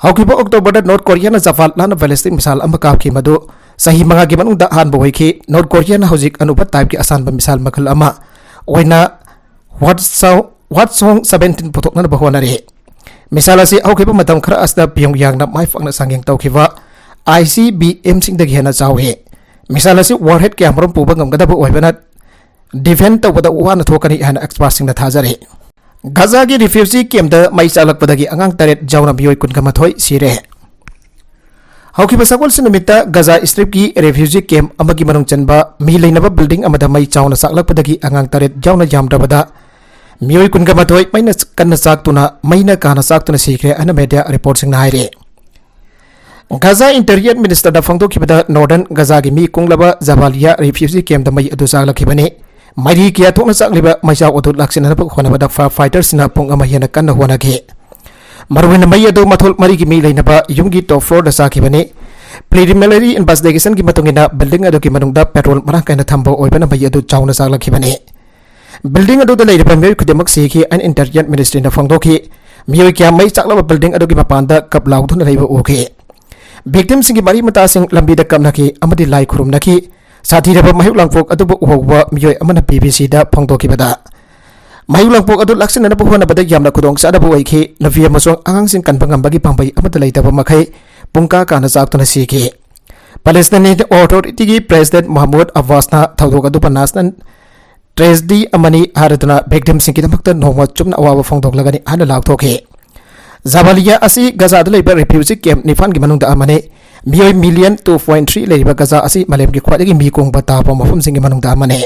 ꯍꯧꯈꯤꯕ Octoberꯗ North Koreaꯅ Japan ꯂꯥꯟꯅ ballistic missile ꯑꯃ ꯀꯥꯞꯈꯤ, ꯃꯗꯨ ꯆꯍꯤ ꯃꯉꯥꯒꯤ ꯃꯅꯨꯡꯗ ꯑꯍꯥꯟꯕ ꯑꯣꯏꯈꯤ꯫ North Koreaꯅ ꯍꯧꯖꯤꯛ ꯑꯅꯧꯕ typeꯀꯤ ꯑꯁꯥꯟꯕ missile ꯃꯈꯜ ꯑꯃ ꯑꯣꯏꯅ Hwasong, Hwasong seventeen ꯄꯨꯊꯣꯛꯅꯅꯕ ꯍꯣꯠꯅꯔꯤ꯫ Missile ꯑꯁꯤ ꯍꯧꯈꯤꯕ ꯃꯇꯝ ꯈꯔ ꯑꯁꯤꯗ ꯄꯤꯌꯣꯡꯌꯥꯡꯅ ꯃꯥꯏ ꯄꯥꯛꯅ ꯆꯥꯡꯌꯦꯡ ꯇꯧꯈꯤꯕ ICBMꯁꯤꯡꯗꯒꯤ ꯍꯦꯟꯅ ꯆꯥꯎꯏ꯫ Missile ꯑꯁꯤ warhead ꯀꯌꯥꯃꯔꯨꯝ ꯄꯨꯕ ꯉꯝꯒꯗꯕ ꯑꯣꯏꯕꯅ defend ꯇꯧꯕꯗ ꯋꯥꯅ ꯊꯣꯛꯀꯅꯤ ꯍꯥꯏꯅ expertꯁꯤꯡꯅ ꯊꯥꯖꯔꯤ꯫ ꯒꯖꯥꯒꯤ refugee campꯇ ꯃꯩ ꯆꯥꯛꯂꯛꯄꯗꯒꯤ ꯑꯉꯥꯡ ꯇꯔꯦꯠ ꯌꯥꯎꯅ ꯃꯤꯑꯣꯏ ꯀꯨꯟꯒ ꯃꯥꯊꯣꯏ ꯁꯤꯔꯦ꯫ ꯍꯧꯈꯤꯕ ꯁꯒꯣꯜꯁꯦꯟ ꯅꯨꯃꯤꯠꯇ ꯒꯖꯥ Stripꯀꯤ refugee camp ꯑꯃꯒꯤ ꯃꯅꯨꯡ ꯆꯟꯕ ꯃꯤ ꯂꯩꯅꯕ building ꯑꯃꯗ ꯃꯩ ꯆꯥꯎꯅ ꯆꯥꯛꯂꯛꯄꯗꯒꯤ ꯑꯉꯥꯡ ꯇꯔꯦꯠ ꯌꯥꯎꯅ ꯌꯥꯝꯗ꯭ꯔꯕꯗ ꯃꯤꯑꯣꯏ ꯀꯨꯟꯒ ꯃꯥꯊꯣꯏ ꯃꯩꯅ ꯀꯟꯅ ꯆꯥꯛꯇꯨꯅ, ꯃꯩꯅ ꯀꯥꯅ ꯆꯥꯛꯇꯨꯅ ꯁꯤꯈ꯭ꯔꯦ ꯍꯥꯏꯅ media reportꯁꯤꯡꯅ ꯍꯥꯏꯔꯤ꯫ ꯒꯖꯥ Interior Ministerꯅ ꯐꯣꯡꯗꯣꯛꯈꯤꯕꯗ Northern ꯒꯖꯥꯒꯤ ꯃꯤ ꯀꯨꯡꯂꯕ ꯖꯕꯥꯂꯤꯌꯥ refugee campꯇ ꯃꯩ ꯑꯗꯨ ꯆꯥꯛꯂꯛꯈꯤꯕꯅꯤ꯫ ꯃꯩꯔꯤ ꯀꯌꯥ ꯊꯣꯛꯅ ꯆꯥꯛꯂꯤꯕ ꯃꯩꯆꯥꯛ ꯑꯗꯨ ꯂꯥꯛꯁꯤꯟꯅꯅꯕ ꯍꯣꯠꯅꯕꯗ firefighterꯁꯤꯡꯅ ꯄꯨꯡ ꯑꯃ ꯍꯦꯟꯅ ꯀꯟꯅ ꯍꯣꯠꯅꯈꯤ꯫ ꯃꯔꯨꯑꯣꯏꯅ ꯃꯩ ꯑꯗꯨ ꯃꯊꯣꯜ ꯃꯔꯤꯒꯤ ꯃꯤ ꯂꯩꯅꯕ ꯌꯨꯝꯒꯤ top floorꯗ ꯆꯥꯛꯈꯤꯕꯅꯤ꯫ Preliminary investigationꯒꯤ ꯃꯇꯨꯡ ꯏꯟꯅ building ꯑꯗꯨꯒꯤ ꯃꯅꯨꯡꯗ petrol ꯃꯔꯥꯡ ꯀꯥꯏꯅ ꯊꯝꯕ ꯑꯣꯏꯕꯅ ꯃꯩ ꯑꯗꯨ ꯆꯥꯎꯅ ꯆꯥꯛꯂꯛꯈꯤꯕꯅꯤ꯫ Building ꯑꯗꯨꯗ ꯂꯩꯔꯤꯕ ꯃꯤꯑꯣꯏ ꯈꯨꯗꯤꯡꯃꯛ ꯁꯤꯈꯤ ꯍꯥꯏꯅ Interior Ministryꯅ ꯐꯣꯡꯗꯣꯛꯈꯤ꯫ ꯃꯤꯑꯣꯏ ꯀꯌꯥ ꯃꯩ ꯆꯥꯛꯂꯕ building ꯑꯗꯨꯒꯤ ꯃꯄꯥꯟꯗ ꯀꯞ ꯂꯥꯎꯗꯨꯅ ꯂꯩꯕ ꯎꯈꯤ꯫ Victimꯁꯤꯡꯒꯤ ꯃꯔꯤ ꯃꯇꯥꯁꯤꯡ ꯂꯝꯕꯤꯗ ꯀꯞꯅꯈꯤ ꯑꯃꯗꯤ ꯂꯥꯏ ꯈꯨꯔꯨꯝꯅꯈꯤ꯫ ꯁꯥꯊꯤꯔꯕ ꯃꯍꯩ ꯂꯥꯡꯄꯣꯛ ꯑꯗꯨꯕꯨ ꯎꯍꯧꯕ ꯃꯤꯑꯣꯏ ꯑꯃꯅ ꯕꯤ ꯕꯤ ꯁꯤꯗ ꯐꯣꯡꯗꯣꯛꯈꯤꯕꯗ, ꯃꯍꯩ ꯂꯥꯡꯄꯣꯛ ꯑꯗꯨ ꯂꯥꯛꯁꯤꯟꯅꯅꯕ ꯍꯣꯠꯅꯕꯗ ꯌꯥꯝꯅ ꯈꯨꯗꯣꯡ ꯆꯥꯗꯕ ꯑꯣꯏꯈꯤ꯫ ꯅꯨꯄꯤ ꯑꯃꯁꯨꯡ ꯑꯉꯥꯡꯁꯤꯡ ꯀꯟꯕ ꯉꯝꯕꯒꯤ ꯄꯥꯝꯕꯩ ꯑꯃꯠꯇ ꯂꯩꯇꯕ ꯃꯈꯩ ꯄꯨꯡꯀꯥ ꯀꯥꯅ ꯆꯥꯛꯇꯨꯅ ꯁꯤꯈꯤ꯫ Palestinian Authorityꯒꯤ President Mahmoud Abbasꯅ ꯊꯧꯗꯣꯛ ꯑꯗꯨꯕꯨ national tragedy ꯑꯃꯅꯤ ꯍꯥꯏꯔꯗꯨꯅ victimꯁꯤꯡꯒꯤꯗꯃꯛꯇ ꯅꯣꯡꯃ ꯆꯨꯞꯅ ꯑꯋꯥꯕ ꯐꯣꯡꯗꯣꯛꯂꯒꯅꯤ ꯍꯥꯏꯅ ꯂꯥꯎꯊꯣꯛꯈꯤ꯫ ꯖꯕꯥꯂꯤꯌꯥ ꯑꯁꯤ ꯒꯖꯥꯗ ꯂꯩꯕ refugee camp ꯅꯤꯄꯥꯟꯒꯤ ꯃꯅꯨꯡꯗ ꯑꯃꯅꯤ꯫ ꯃꯤꯑꯣꯏ ꯃꯤꯂꯤꯌꯟ ꯇꯨ ꯄꯣꯏꯟ ꯊ꯭ꯔꯤ ꯂꯩꯔꯤꯕ ꯒꯖꯥ ꯑꯁꯤ ꯃꯥꯂꯦꯝꯒꯤ ꯈ꯭ꯋꯥꯏꯗꯒꯤ ꯃꯤ ꯀꯣꯡꯕ ꯇꯥꯕ ꯃꯐꯝꯁꯤꯡꯒꯤ ꯃꯅꯨꯡꯗ ꯑꯃꯅꯤ꯫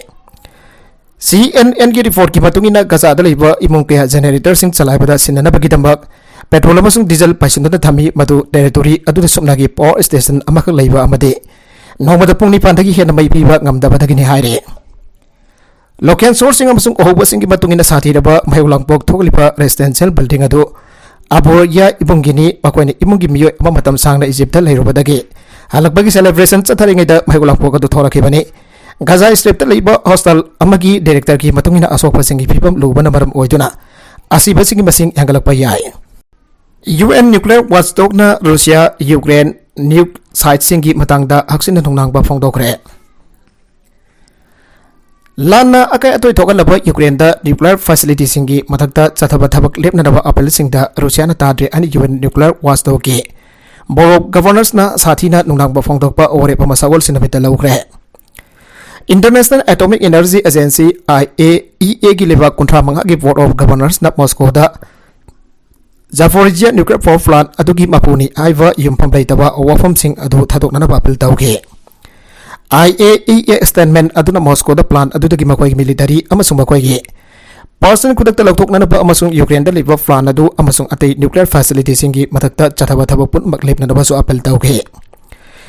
ꯁꯤ ꯑꯦꯟ ꯑꯦꯟꯒꯤ ꯔꯤꯄꯣꯔꯠꯀꯤ ꯃꯇꯨꯡ ꯏꯟꯅ, ꯒꯖꯥꯗ ꯂꯩꯕ ꯏꯃꯨꯡ ꯀꯌꯥ ꯖꯦꯅꯦꯔꯦꯇꯔꯁꯤꯡ ꯆꯂꯥꯏꯕꯗ ꯁꯤꯖꯤꯟꯅꯅꯕꯒꯤꯗꯃꯛ ꯄꯦꯇ꯭ꯔꯣꯜ ꯑꯃꯁꯨꯡ ꯗꯤꯖꯜ ꯄꯥꯏꯁꯤꯟꯗꯨꯅ ꯊꯝꯃꯤ, ꯃꯗꯨ ꯇꯦꯔꯤꯇꯣꯔꯤ ꯑꯗꯨꯗ ꯁꯨꯞꯅꯒꯤ ꯄꯥꯋꯔ ꯁ꯭ꯇꯦꯁꯟ ꯑꯃꯈꯛ ꯂꯩꯕ ꯑꯃꯗꯤ ꯅꯣꯡꯃꯗ ꯄꯨꯡ ꯅꯤꯄꯥꯟꯗꯒꯤ ꯍꯦꯟꯅ ꯃꯩ ꯄꯤꯕ ꯉꯝꯗꯕꯗꯒꯤꯅꯤ ꯍꯥꯏꯔꯤ꯫ ꯂꯣꯀꯦꯜ ꯁꯣꯔꯁꯁꯤꯡ ꯑꯃꯁꯨꯡ ꯎꯍꯧꯕꯁꯤꯡꯒꯤ ꯃꯇꯨꯡ ꯏꯟꯅ, ꯁꯥꯊꯤꯔꯕ ꯃꯩ ꯂꯥꯡꯄꯣꯛ ꯊꯣꯛꯂꯤꯕ ꯔꯦꯁꯤꯗꯦꯟꯁꯤꯌꯦꯜ ꯕꯤꯜꯗꯤꯡ ꯑꯗꯨ ꯑꯕꯣꯔꯤꯌꯥ ꯏꯃꯨꯡꯒꯤꯅꯤ꯫ ꯃꯈꯣꯏꯅ ꯏꯃꯨꯡꯒꯤ ꯃꯤꯑꯣꯏ ꯑꯃ ꯃꯇꯝ ꯁꯥꯡꯅ ꯏꯖꯤꯞꯇ ꯂꯩꯔꯨꯕꯗꯒꯤ ꯍꯜꯂꯛꯄꯒꯤ ꯁꯦꯂꯦꯕ꯭ꯔꯦꯁꯟ ꯆꯠꯊꯔꯤꯉꯩꯗ ꯃꯩ ꯂꯥꯡꯄꯣꯛ ꯑꯗꯨ ꯊꯣꯔꯛꯈꯤꯕꯅꯤ꯫ ꯒꯖꯥ ꯁ꯭ꯇ꯭ꯔꯤꯞꯇ ꯂꯩꯕ ꯍꯣꯁꯇꯦꯜ ꯑꯃꯒꯤ ꯗꯥꯏꯔꯦꯛꯇꯔꯒꯤ ꯃꯇꯨꯡ ꯏꯟꯅ, ꯑꯁꯣꯛꯄꯁꯤꯡꯒꯤ ꯐꯤꯕꯝ ꯂꯨꯕꯅ ꯃꯔꯝ ꯑꯣꯏꯗꯨꯅ ꯑꯁꯤꯕꯁꯤꯡꯒꯤ ꯃꯁꯤꯡ ꯍꯦꯟꯒꯠꯂꯛꯄ ꯌꯥꯏ꯫ ꯌꯨ ꯑꯦꯟ ꯅ꯭ꯌꯨꯀ꯭ꯂꯤꯌꯔ ꯋꯥꯆꯗꯣꯒꯅ ꯔꯨꯁꯤꯌꯥ ꯌꯨꯀ꯭ꯔꯦꯟ ꯅ꯭ꯌꯨꯛ ꯁꯥꯏꯠꯁꯤꯡꯒꯤ ꯃꯇꯥꯡꯗ ꯍꯛꯆꯤꯟꯅ ꯅꯨꯡꯅꯥꯡꯕ ꯐꯣꯡꯗꯣꯛꯈ꯭ꯔꯦ꯫ ꯂꯥꯟꯅ ꯑꯀꯥꯏ ꯑꯇꯣꯏ ꯊꯣꯛꯍꯜꯂꯕ ꯌꯨꯀ꯭ꯔꯦꯟꯗ ꯅ꯭ꯌꯨꯀ꯭ꯂꯤꯌꯔ ꯐꯦꯁꯤꯂꯤꯇꯤꯁꯤꯡꯒꯤ ꯃꯊꯛꯇ ꯆꯠꯊꯕ ꯊꯕꯛ ꯂꯦꯞꯅꯅꯕ ꯑꯄꯤꯜꯁꯤꯡꯗ ꯔꯨꯁꯤꯌꯥꯅ ꯇꯥꯗ꯭ꯔꯦ ꯍꯥꯏꯅ ꯌꯨ ꯑꯦꯟ ꯅ꯭ꯌꯨꯀ꯭ꯂꯤꯌꯔ ꯋꯥꯆꯗꯣꯒꯀꯤ ꯕꯣꯔꯣ ꯑꯣꯐ ꯒꯚꯔꯅꯔꯁꯅ ꯁꯥꯊꯤꯅ ꯅꯨꯡꯅꯥꯡꯕ ꯐꯣꯡꯗꯣꯛꯄ ꯋꯥꯔꯦꯞ ꯑꯃ ꯁꯒꯣꯜꯁꯦꯟ ꯅꯨꯃꯤꯠꯇ ꯂꯧꯈ꯭ꯔꯦ꯫ International atomic energy agency, I A E ꯑꯦꯒꯤ ꯂꯩꯕꯥꯛ ꯀꯨꯟꯊ꯭ꯔꯥ ꯃꯉꯥꯒꯤ ꯕꯣꯔꯗ ꯑꯣꯐ ꯒꯚꯔꯅꯔꯁꯅ ꯃꯣꯁꯀꯣꯗ ꯖꯥꯄꯣꯔꯤꯖꯤꯌꯥ ꯅ꯭ꯌꯨꯀ꯭ꯂꯤꯌꯔ ꯄꯥꯋꯔ ꯄ꯭ꯂꯥꯟꯠ ꯑꯗꯨꯒꯤ ꯃꯄꯨꯅꯤ ꯍꯥꯏꯕ ꯌꯨꯝꯐꯝ ꯂꯩꯇꯕ ꯋꯥꯐꯝꯁꯤꯡ ꯑꯗꯨ ꯊꯥꯗꯣꯛꯅꯅꯕ ꯑꯄꯤꯜ ꯇꯧꯈꯤ꯫ ꯑꯥꯏ ꯑꯦ ꯏ ꯑꯦ ꯁ꯭ꯇꯦꯠꯃꯦꯟꯠ ꯑꯗꯨꯅ ꯃꯣꯁꯀꯣꯗ ꯄ꯭ꯂꯥꯟꯠ ꯑꯗꯨꯗꯒꯤ ꯃꯈꯣꯏꯒꯤ ꯃꯤꯂꯤꯇꯔꯤ ꯑꯃꯁꯨꯡ ꯃꯈꯣꯏꯒꯤ ꯄꯥꯔꯁꯟ ꯈꯨꯗꯛꯇ ꯂꯧꯊꯣꯛꯅꯅꯕ ꯑꯃꯁꯨꯡ ꯌꯨꯀ꯭ꯔꯦꯟꯗ ꯂꯩꯕ ꯄ꯭ꯂꯥꯟꯠ ꯑꯗꯨ ꯑꯃꯁꯨꯡ ꯑꯇꯩ ꯅ꯭ꯌꯨꯀ꯭ꯂꯤꯌꯔ ꯐꯦꯁꯤꯂꯤꯇꯤꯁꯤꯡꯒꯤ ꯃꯊꯛꯇ ꯆꯠꯊꯕ ꯊꯕꯛ ꯄꯨꯝꯅꯃꯛ ꯂꯦꯞꯅꯅꯕꯁꯨ ꯑꯄꯤꯜ ꯇꯧꯈꯤ꯫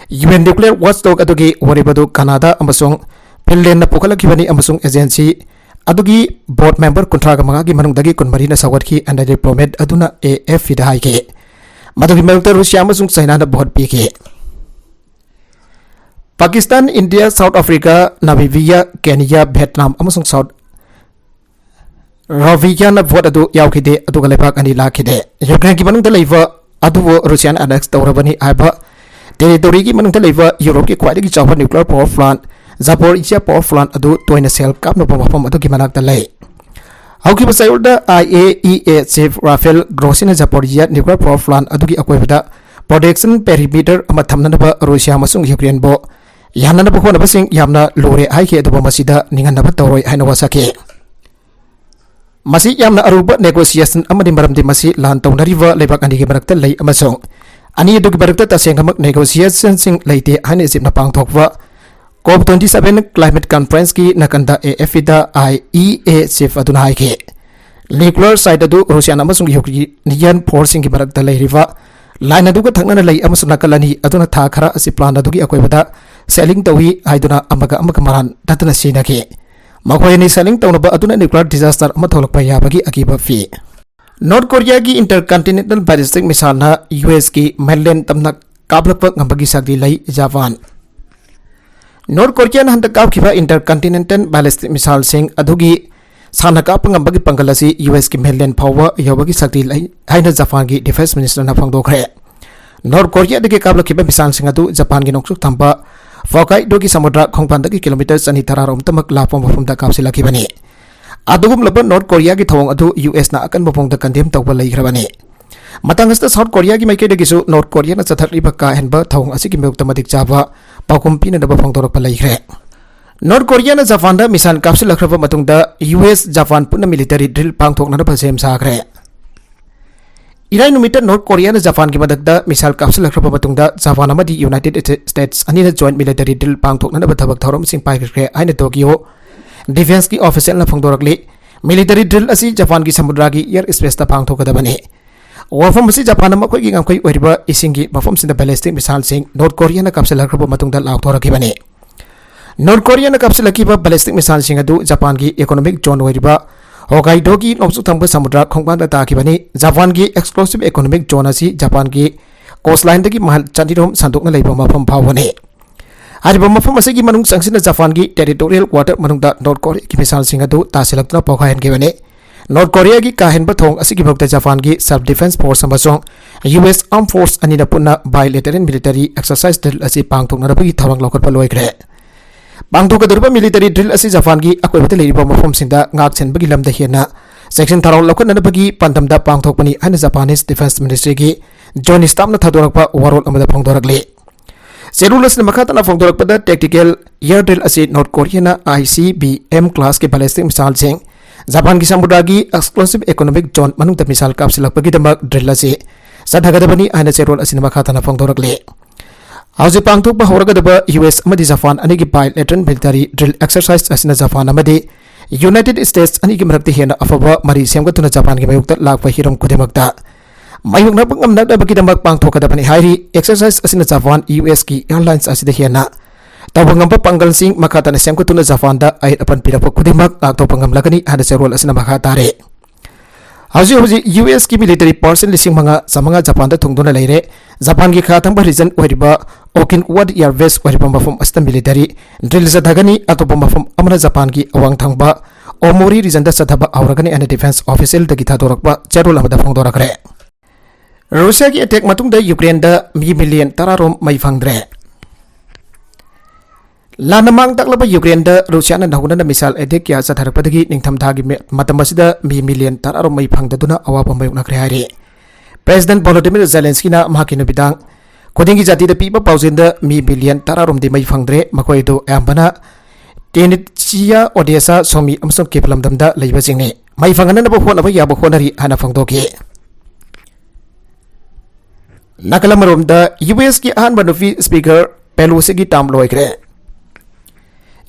ꯌꯨ ꯑꯦꯟ ꯅ꯭ꯌꯨꯀ꯭ꯂꯤꯌꯔ ꯋꯥꯆꯗꯣꯒ ꯑꯗꯨꯒꯤ ꯋꯥꯔꯦꯞ ꯑꯗꯨ ꯀꯅꯥꯗꯥ ꯑꯃꯁꯨꯡ ꯐꯤꯟꯂꯦꯟꯗꯅ ꯄꯨꯈꯠꯂꯛꯈꯤꯕꯅꯤ ꯑꯃꯁꯨꯡ ꯑꯦꯖꯦꯟꯁꯤ ꯑꯗꯨꯒꯤ ꯕꯣꯔꯗ ꯃꯦꯝꯕꯔ ꯀꯨꯟꯊ꯭ꯔꯥꯒ ꯃꯉꯥꯒꯤ ꯃꯅꯨꯡꯗꯒꯤ ꯀꯨꯟꯃꯔꯤꯅ ꯁꯧꯒꯠꯈꯤ ꯍꯥꯏꯅ ꯗꯤꯄ꯭ꯂꯣꯃꯦꯠ ꯑꯗꯨꯅ ꯑꯦ ꯑꯦꯐ ꯄꯤꯗ ꯍꯥꯏꯈꯤ꯫ ꯃꯗꯨꯒꯤ ꯃꯔꯛꯇ ꯔꯨꯁꯤꯌꯥ ꯑꯃꯁꯨꯡ ꯆꯥꯏꯅꯥꯅ ꯚꯣꯠ ꯄꯤꯈꯤ꯫ Pakistan, India, South Africa, Namibia, Kenya, Vietnam ꯑꯃꯁꯨꯡ ꯁꯥꯎꯠ ꯔꯣꯚꯤꯌꯥꯅ ꯚꯣꯠ ꯑꯗꯨ ꯌꯥꯎꯈꯤꯗꯦ, ꯑꯗꯨꯒ ꯂꯩꯕꯥꯛ ꯑꯅꯤ ꯂꯥꯛꯈꯤꯗꯦ꯫ ꯌꯨꯀ꯭ꯔꯦꯟꯒꯤ ꯃꯅꯨꯡꯗ ꯂꯩꯕ ꯑꯗꯨꯕꯨ ꯔꯨꯁꯤꯌꯥꯅ ꯑꯦꯅꯦꯛꯁ ꯇꯧꯔꯕꯅꯤ ꯍꯥꯏꯕ ꯇꯦꯔꯤꯇꯣꯔꯤꯒꯤ ꯃꯅꯨꯡꯗ ꯂꯩꯕ ꯌꯨꯔꯣꯞꯀꯤ ꯈ꯭ꯋꯥꯏꯗꯒꯤ ꯆꯥꯎꯕ nuclear power plant, Zaporizhzhia power plant ꯑꯗꯨ ꯇꯣꯏꯅ ꯁꯦꯜ ꯀꯥꯞꯅꯕ ꯃꯐꯝ ꯑꯗꯨꯒꯤ ꯃꯅꯥꯛꯇ ꯂꯩ꯫ ꯍꯧꯈꯤꯕ ꯆꯌꯣꯜꯗ I A E A chief Rafael ꯒ꯭ꯔꯣꯁꯤꯅ ꯖꯥꯄꯣꯔꯤꯖꯤꯌꯥ ꯅ꯭ꯌꯨꯀ꯭ꯂꯤꯌꯔ ꯄꯥꯋꯔ ꯄ꯭ꯂꯥꯟꯠ ꯑꯗꯨꯒꯤ ꯑꯀꯣꯏꯕꯗ ꯄ꯭ꯔꯣꯇꯦꯛꯁꯟ ꯄꯦꯔꯤꯃꯤꯇꯔ ꯑꯃ ꯊꯝꯅꯅꯕ ꯔꯨꯁꯤꯌꯥ ꯑꯃꯁꯨꯡ ꯌꯨꯀ꯭ꯔꯦꯟꯕꯨ ꯌꯥꯅꯅꯕ ꯍꯣꯠꯅꯕꯁꯤꯡ ꯌꯥꯝꯅ ꯂꯨꯔꯦ ꯍꯥꯏꯈꯤ, ꯑꯗꯨꯕꯨ ꯃꯁꯤꯗ ꯅꯤꯡꯍꯟꯅꯕ ꯇꯧꯔꯣꯏ ꯍꯥꯏꯅ ꯋꯥꯁꯛꯈꯤ꯫ ꯃꯁꯤ ꯌꯥꯝꯅ ꯑꯔꯨꯕ ꯅꯦꯒꯣꯁꯤꯌꯦꯁꯟ ꯑꯃꯅꯤ, ꯃꯔꯝꯗꯤ ꯃꯁꯤ ꯂꯥꯟ ꯇꯧꯅꯔꯤꯕ ꯂꯩꯕꯥꯛ ꯑꯅꯤꯒꯤ ꯃꯔꯛꯇ ꯂꯩ ꯑꯃꯁꯨꯡ ꯑꯅꯤ ꯑꯗꯨꯒꯤ ꯃꯔꯛꯇ ꯇꯁꯦꯡꯅꯃꯛ negotiationꯁꯤꯡ ꯂꯩꯇꯦ ꯍꯥꯏꯅ ꯏꯖꯤꯞꯅ ꯄꯥꯡꯊꯣꯛꯄ COP twenty seven climate conferenceꯀꯤ ꯅꯥꯀꯟꯗ AFPꯗ IEA chief ꯑꯗꯨꯅ ꯍꯥꯏꯈꯤ꯫ Nuclear site ꯑꯗꯨ ꯔꯨꯁꯤꯌꯥꯟ ꯑꯃꯁꯨꯡ ꯌꯨꯀ꯭ꯔꯦꯅꯤꯌꯟ forceꯁꯤꯡꯒꯤ ꯃꯔꯛꯇ ꯂꯩꯔꯤꯕ line ꯑꯗꯨꯒ ꯊꯪꯅꯅ ꯂꯩ ꯑꯃꯁꯨꯡ ꯅꯥꯀꯜ ꯑꯅꯤ ꯑꯗꯨꯅ ꯊꯥ ꯈꯔ ꯑꯁꯤ plant ꯑꯗꯨꯒꯤ ꯑꯀꯣꯏꯕꯗ shelling ꯇꯧꯏ ꯍꯥꯏꯗꯨꯅ ꯑꯃꯒ ꯑꯃꯒ ꯃꯔꯥꯟ ꯅꯠꯇꯅ ꯁꯤꯖꯤꯟꯅꯈꯤ꯫ ꯃꯈꯣꯏ ꯑꯅꯤ shelling ꯇꯧꯅꯕ ꯑꯗꯨꯅ nuclear disaster ꯑꯃ ꯊꯣꯛꯂꯛꯄ ꯌꯥꯕꯒꯤ ꯑꯀꯤꯕ ꯄꯤ꯫ North Koreaꯒꯤ intercontinental ballistic missileꯅ USꯀꯤ mainland ꯇꯝꯅ ꯀꯥꯞꯂꯛꯄ ꯉꯝꯕꯒꯤ ꯁꯛꯇꯤ ꯂꯩ꯫ ꯖꯄꯥꯟ꯫ North Koreaꯅ ꯍꯟꯗꯛ ꯀꯥꯞꯈꯤꯕ intercontinental ballistic missileꯁꯤꯡ ꯑꯗꯨꯒꯤ ꯁꯥꯟꯅ ꯀꯥꯞꯄ ꯉꯝꯕꯒꯤ ꯄꯥꯡꯒꯜ ꯑꯁꯤ USꯀꯤ mainland ꯐꯥꯎꯕ ꯌꯧꯕꯒꯤ ꯁꯛꯇꯤ ꯂꯩ ꯍꯥꯏꯅ ꯖꯄꯥꯟꯒꯤ defence ministerꯅ ꯐꯣꯡꯗꯣꯛꯈ꯭ꯔꯦ꯫ North Koreaꯗꯒꯤ ꯀꯥꯞꯂꯛꯈꯤꯕ missileꯁꯤꯡ ꯑꯗꯨ ꯖꯄꯥꯟꯒꯤ ꯅꯣꯡꯆꯨꯞ ꯊꯪꯕ Hokkaidoꯒꯤ ꯁꯃꯨꯗ꯭ꯔ ꯈꯣꯡꯕꯥꯟꯗꯒꯤ kilometre ꯆꯅꯤ ꯇꯔꯥꯔꯣꯝꯇꯃꯛ ꯂꯥꯞꯄ ꯃꯐꯝꯗ ꯀꯥꯞꯁꯤꯜꯂꯛꯈꯤꯕꯅꯤ꯫ ꯑꯗꯨꯒꯨꯝꯂꯕ North Koreaꯒꯤ ꯊꯧꯑꯣꯡ ꯑꯗꯨ USꯅ ꯑꯀꯟꯕ ꯃꯑꯣꯡꯗ condemn ꯇꯧꯕ ꯂꯩꯈ꯭ꯔꯕꯅꯤ꯫ ꯃꯇꯥꯡ ꯑꯁꯤꯗ South Koreaꯒꯤ ꯃꯥꯏꯀꯩꯗꯒꯤꯁꯨ North Koreaꯅ ꯆꯠꯊꯔꯛꯂꯤꯕ ꯀꯥ ꯍꯦꯟꯕ ꯊꯧꯑꯣꯡ ꯑꯁꯤꯒꯤ ꯃꯥꯌꯣꯛꯇ ꯃꯇꯤꯛ ꯆꯥꯕ ꯄꯥꯎꯈꯨꯝ ꯄꯤꯅꯅꯕ ꯐꯣꯡꯗꯣꯔꯛꯄ ꯂꯩꯈ꯭ꯔꯦ꯫ North Koreaꯅ ꯖꯄꯥꯟꯗ missile ꯀꯥꯞꯁꯤꯜꯂꯛꯈ꯭ꯔꯕ ꯃꯇꯨꯡꯗ US ꯖꯄꯥꯟ ꯄꯨꯟꯅ military drill ꯄꯥꯡꯊꯣꯛꯅꯅꯕ ꯁꯦꯝ ꯁꯥꯈ꯭ꯔꯦ꯫ ꯏꯔꯥꯏ ꯅꯨꯃꯤꯠꯇ North Koreaꯅ ꯖꯄꯥꯟꯒꯤ ꯃꯊꯛꯇ missile ꯀꯥꯞꯁꯤꯜꯂꯛꯈ꯭ꯔꯕ ꯃꯇꯨꯡꯗ ꯖꯄꯥꯟ ꯑꯃꯗꯤ United States ꯑꯅꯤꯅ joint military drill ꯄꯥꯡꯊꯣꯛꯅꯅꯕ ꯊꯕꯛ ꯊꯧꯔꯝꯁꯤꯡ ꯄꯥꯏꯈꯠꯈ꯭ꯔꯦ ꯍꯥꯏꯅ Tokyo defenceꯀꯤ officialꯅ ꯐꯣꯡꯗꯣꯔꯛꯂꯤ꯫ Military drill ꯑꯁꯤ ꯖꯄꯥꯟꯒꯤ ꯁꯃꯨꯗ꯭ꯔꯒꯤ air spaceꯇ ꯄꯥꯡꯊꯣꯛꯀꯗꯕꯅꯤ꯫ ꯋꯥꯐꯝ ꯑꯁꯤ ꯖꯄꯥꯟꯅ ꯃꯈꯣꯏꯒꯤ ꯉꯝꯈꯩ ꯑꯣꯏꯔꯤꯕ ꯏꯁꯤꯡꯒꯤ ꯃꯐꯝꯁꯤꯡꯗ ballistic missileꯁꯤꯡ North Koreaꯅ ꯀꯥꯞꯁꯤꯜꯂꯛꯈ꯭ꯔꯕ ꯃꯇꯨꯡꯗ ꯂꯥꯎꯊꯣꯔꯛꯈꯤꯕꯅꯤ꯫ North Koreaꯅ ꯀꯥꯞꯁꯤꯜꯂꯛꯈꯤꯕ ballistic missileꯁꯤꯡ ꯑꯗꯨ ꯖꯄꯥꯟꯒꯤ economic zone ꯑꯣꯏꯔꯤꯕ Hokkaidoꯒꯤ ꯅꯣꯡꯆꯨꯞ ꯊꯪꯕ ꯁꯃꯨꯗ꯭ꯔ ꯈꯣꯡꯕꯥꯟꯗ ꯇꯥꯈꯤꯕꯅꯤ꯫ ꯖꯄꯥꯟꯒꯤ exclusive economic zone ꯑꯁꯤ ꯖꯄꯥꯟꯒꯤ coastlineꯗꯒꯤ mile ꯆꯅꯤꯔꯣꯝ ꯁꯟꯗꯣꯛꯅ ꯂꯩꯕ ꯃꯐꯝ ꯐꯥꯎꯕꯅꯤ꯫ ꯍꯥꯏꯔꯤꯕ ꯃꯐꯝ ꯑꯁꯤꯒꯤ ꯃꯅꯨꯡ ꯆꯪꯁꯤꯟꯅ ꯖꯄꯥꯟꯒꯤ territorial water ꯃꯅꯨꯡꯗ North Koreaꯒꯤ missileꯁꯤꯡ ꯑꯗꯨ ꯇꯥꯁꯤꯜꯂꯛꯇꯨꯅ ꯄꯣꯈꯥꯏꯍꯟꯈꯤꯕꯅꯤ꯫ North Koreaꯒꯤ ꯀꯥ ꯍꯦꯟꯕ ꯊꯧꯑꯣꯡ ꯑꯁꯤꯒꯤ ꯐꯥꯎꯗ ꯖꯄꯥꯟꯒꯤ self defence force ꯑꯃꯁꯨꯡ US armed force ꯑꯅꯤꯅ ꯄꯨꯟꯅ bilateral military exercise drill ꯑꯁꯤ ꯄꯥꯡꯊꯣꯛꯅꯅꯕꯒꯤ ꯊꯧꯔꯥꯡ ꯂꯧꯈꯠꯄ ꯂꯣꯏꯈ꯭ꯔꯦ꯫ ꯄꯥꯡꯊꯣꯛꯀꯗꯧꯔꯤꯕ military drill ꯑꯁꯤ ꯖꯄꯥꯟꯒꯤ ꯑꯀꯣꯏꯕꯗ ꯂꯩꯔꯤꯕ ꯃꯐꯝꯁꯤꯡꯗ ꯉꯥꯛ ꯁꯦꯟꯕꯒꯤ ꯂꯝꯗ ꯍꯦꯟꯅ ꯆꯦꯛꯁꯤꯟ ꯊꯧꯔꯥꯡ ꯂꯧꯈꯠꯅꯅꯕꯒꯤ ꯄꯥꯟꯗꯝꯗ ꯄꯥꯡꯊꯣꯛꯄꯅꯤ ꯍꯥꯏꯅ Japanese Defense Ministryꯒꯤ John Staffꯅ ꯊꯥꯗꯣꯔꯛꯄ ꯋꯥꯔꯣꯜ ꯑꯃꯗ ꯐꯣꯡꯗꯣꯔꯛꯂꯤ꯫ ꯆꯦꯔꯨꯜ ꯑꯁꯤꯅ ꯃꯈꯥ ꯇꯥꯅ ꯐꯣꯡꯗꯣꯔꯛꯄꯗ, tactical air drill ꯑꯁꯤ North Koreaꯅ ICBM classꯀꯤ ballistic missileꯁꯤꯡ ꯖꯄꯥꯟꯒꯤ ꯁꯃꯨꯗ꯭ꯔꯒꯤ exclusive economic zone ꯃꯅꯨꯡꯗ missile ꯀꯥꯞꯁꯤꯜꯂꯛꯄꯒꯤꯗꯃꯛ drill ꯑꯁꯤ ꯆꯠꯊꯒꯗꯕꯅꯤ ꯍꯥꯏꯅ ꯆꯦꯔꯣꯜ ꯑꯁꯤꯅ ꯃꯈꯥ ꯇꯥꯅ ꯐꯣꯡꯗꯣꯔꯛꯂꯤ꯫ ꯍꯧꯖꯤꯛ ꯄꯥꯡꯊꯣꯛꯄ ꯍꯧꯔꯒꯗꯕ ꯌꯨ ꯑꯦꯁ ꯑꯃꯗꯤ ꯖꯄꯥꯟ ꯑꯅꯤꯒꯤ bilateral military drill exercise ꯑꯁꯤꯅ ꯖꯄꯥꯟ ꯑꯃꯗꯤ United States ꯑꯅꯤꯒꯤ ꯃꯔꯛꯇ ꯍꯦꯟꯅ ꯑꯐꯕ ꯃꯔꯤ ꯁꯦꯝꯒꯠꯇꯨꯅ ꯖꯄꯥꯟꯒꯤ ꯃꯥꯌꯣꯛꯇ ꯂꯥꯛꯄ ꯍꯤꯔꯝ ꯈꯨꯗꯤꯡꯃꯛꯇ ꯃꯥꯌꯣꯛꯅꯕ ꯉꯝꯅꯅꯕꯒꯤꯗꯃꯛ ꯄꯥꯡꯊꯣꯛꯀꯗꯕꯅꯤ ꯍꯥꯏꯔꯤ꯫ Exercise ꯑꯁꯤꯅ ꯖꯄꯥꯟ ꯌꯨ ꯑꯦꯁꯀꯤ alliance ꯑꯁꯤꯗ ꯍꯦꯟꯅ ꯇꯧꯕ ꯉꯝꯕ ꯄꯥꯡꯒꯜꯁꯤꯡ ꯃꯈꯥ ꯇꯥꯅ ꯁꯦꯝꯒꯠꯇꯨꯅ ꯖꯄꯥꯟꯗ ꯑꯌꯦꯠ ꯑꯄꯟ ꯄꯤꯔꯛꯄ ꯈꯨꯗꯤꯡꯃꯛ ꯉꯥꯛꯊꯣꯛꯄ ꯉꯝꯂꯒꯅꯤ ꯍꯥꯏꯅ ꯆꯦꯔꯣꯜ ꯑꯁꯤꯅ ꯃꯈꯥ ꯇꯥꯔꯦ꯫ ꯍꯧꯖꯤꯛ ꯍꯧꯖꯤꯛ ꯌꯨ ꯑꯦꯁꯀꯤ military personnel ꯂꯤꯁꯤꯡ ꯃꯉꯥ ꯆꯥꯃꯉꯥ ꯖꯄꯥꯟꯗ ꯊꯨꯡꯗꯨꯅ ꯂꯩꯔꯦ꯫ ꯖꯄꯥꯟꯒꯤ ꯈꯥ ꯊꯪꯕ region ꯑꯣꯏꯔꯤꯕ Okinawa air base ꯑꯣꯏꯔꯤꯕ ꯃꯐꯝ ꯑꯁꯤꯗ military drill ꯆꯠꯊꯒꯅꯤ꯫ ꯑꯇꯣꯞꯄ ꯃꯐꯝ ꯑꯃꯅ ꯖꯄꯥꯟꯒꯤ ꯑꯋꯥꯡ ꯊꯪꯕ Omori regionꯗ ꯆꯠꯊꯕ ꯍꯧꯔꯒꯅꯤ ꯍꯥꯏꯅ defence officialꯗꯒꯤ ꯊꯥꯗꯣꯔꯛꯄ ꯆꯦꯔꯣꯜ ꯑꯃꯗ ꯐꯣꯡꯗꯣꯔꯛꯈ꯭ꯔꯦ꯫ ꯔꯨꯁꯤꯌꯥꯒꯤ attack ꯃꯇꯨꯡꯗ ꯌꯨꯀ꯭ꯔꯦꯟꯗ ꯃꯤ million ꯇꯔꯥꯔꯣꯝ ꯃꯩ ꯐꯪꯗ꯭ꯔꯦ꯫ ꯂꯥꯟꯅ ꯃꯥꯡ ꯇꯥꯛꯂꯕ ꯌꯨꯀ꯭ꯔꯦꯟꯗ ꯔꯨꯁꯤꯌꯥꯅ ꯅꯧꯍꯧꯅꯅ missile attack ꯀꯌꯥ ꯆꯠꯊꯔꯛꯄꯗꯒꯤ ꯅꯤꯡꯊꯝꯊꯥꯒꯤ ꯃꯦ-, ꯃꯇꯝ ꯑꯁꯤꯗ ꯃꯤ million ꯇꯔꯥꯔꯣꯝ ꯃꯩ ꯐꯪꯗꯗꯨꯅ ꯑꯋꯥꯕ ꯃꯥꯌꯣꯛꯅꯈ꯭ꯔꯦ ꯍꯥꯏꯔꯤ꯫ President Volodymyr Zelenskyꯅ ꯃꯍꯥꯛꯀꯤ ꯅꯨꯃꯤꯗꯥꯡ ꯈꯨꯗꯤꯡꯒꯤ ꯖꯥꯇꯤꯗ ꯄꯤꯕ ꯄꯥꯎꯖꯦꯜꯗ ꯃꯤ million ꯇꯔꯥꯔꯣꯝꯗꯤ ꯃꯩ ꯐꯪꯗ꯭ꯔꯦ, ꯃꯈꯣꯏ ꯑꯗꯨ ꯑꯌꯥꯝꯕꯅ Tennessee, Odessa, Sumy ꯑꯃꯁꯨꯡ Kyiv ꯂꯝꯗꯝꯗ ꯂꯩꯕꯁꯤꯡꯅꯤ꯫ ꯃꯩ ꯐꯪꯍꯟꯅꯕ ꯍꯣꯠꯅꯕ ꯌꯥꯕ ꯍꯣꯠꯅꯔꯤ ꯍꯥꯏꯅ ꯐꯣꯡꯗꯣꯛꯈꯤ꯫ ꯅꯥꯀꯜ ꯑꯃꯔꯣꯝꯗ, ꯌꯨ ꯑꯦꯁꯀꯤ ꯑꯍꯥꯟꯕ ꯅꯨꯄꯤ Speaker Pelosiꯒꯤ term ꯂꯣꯏꯈ꯭ꯔꯦ꯫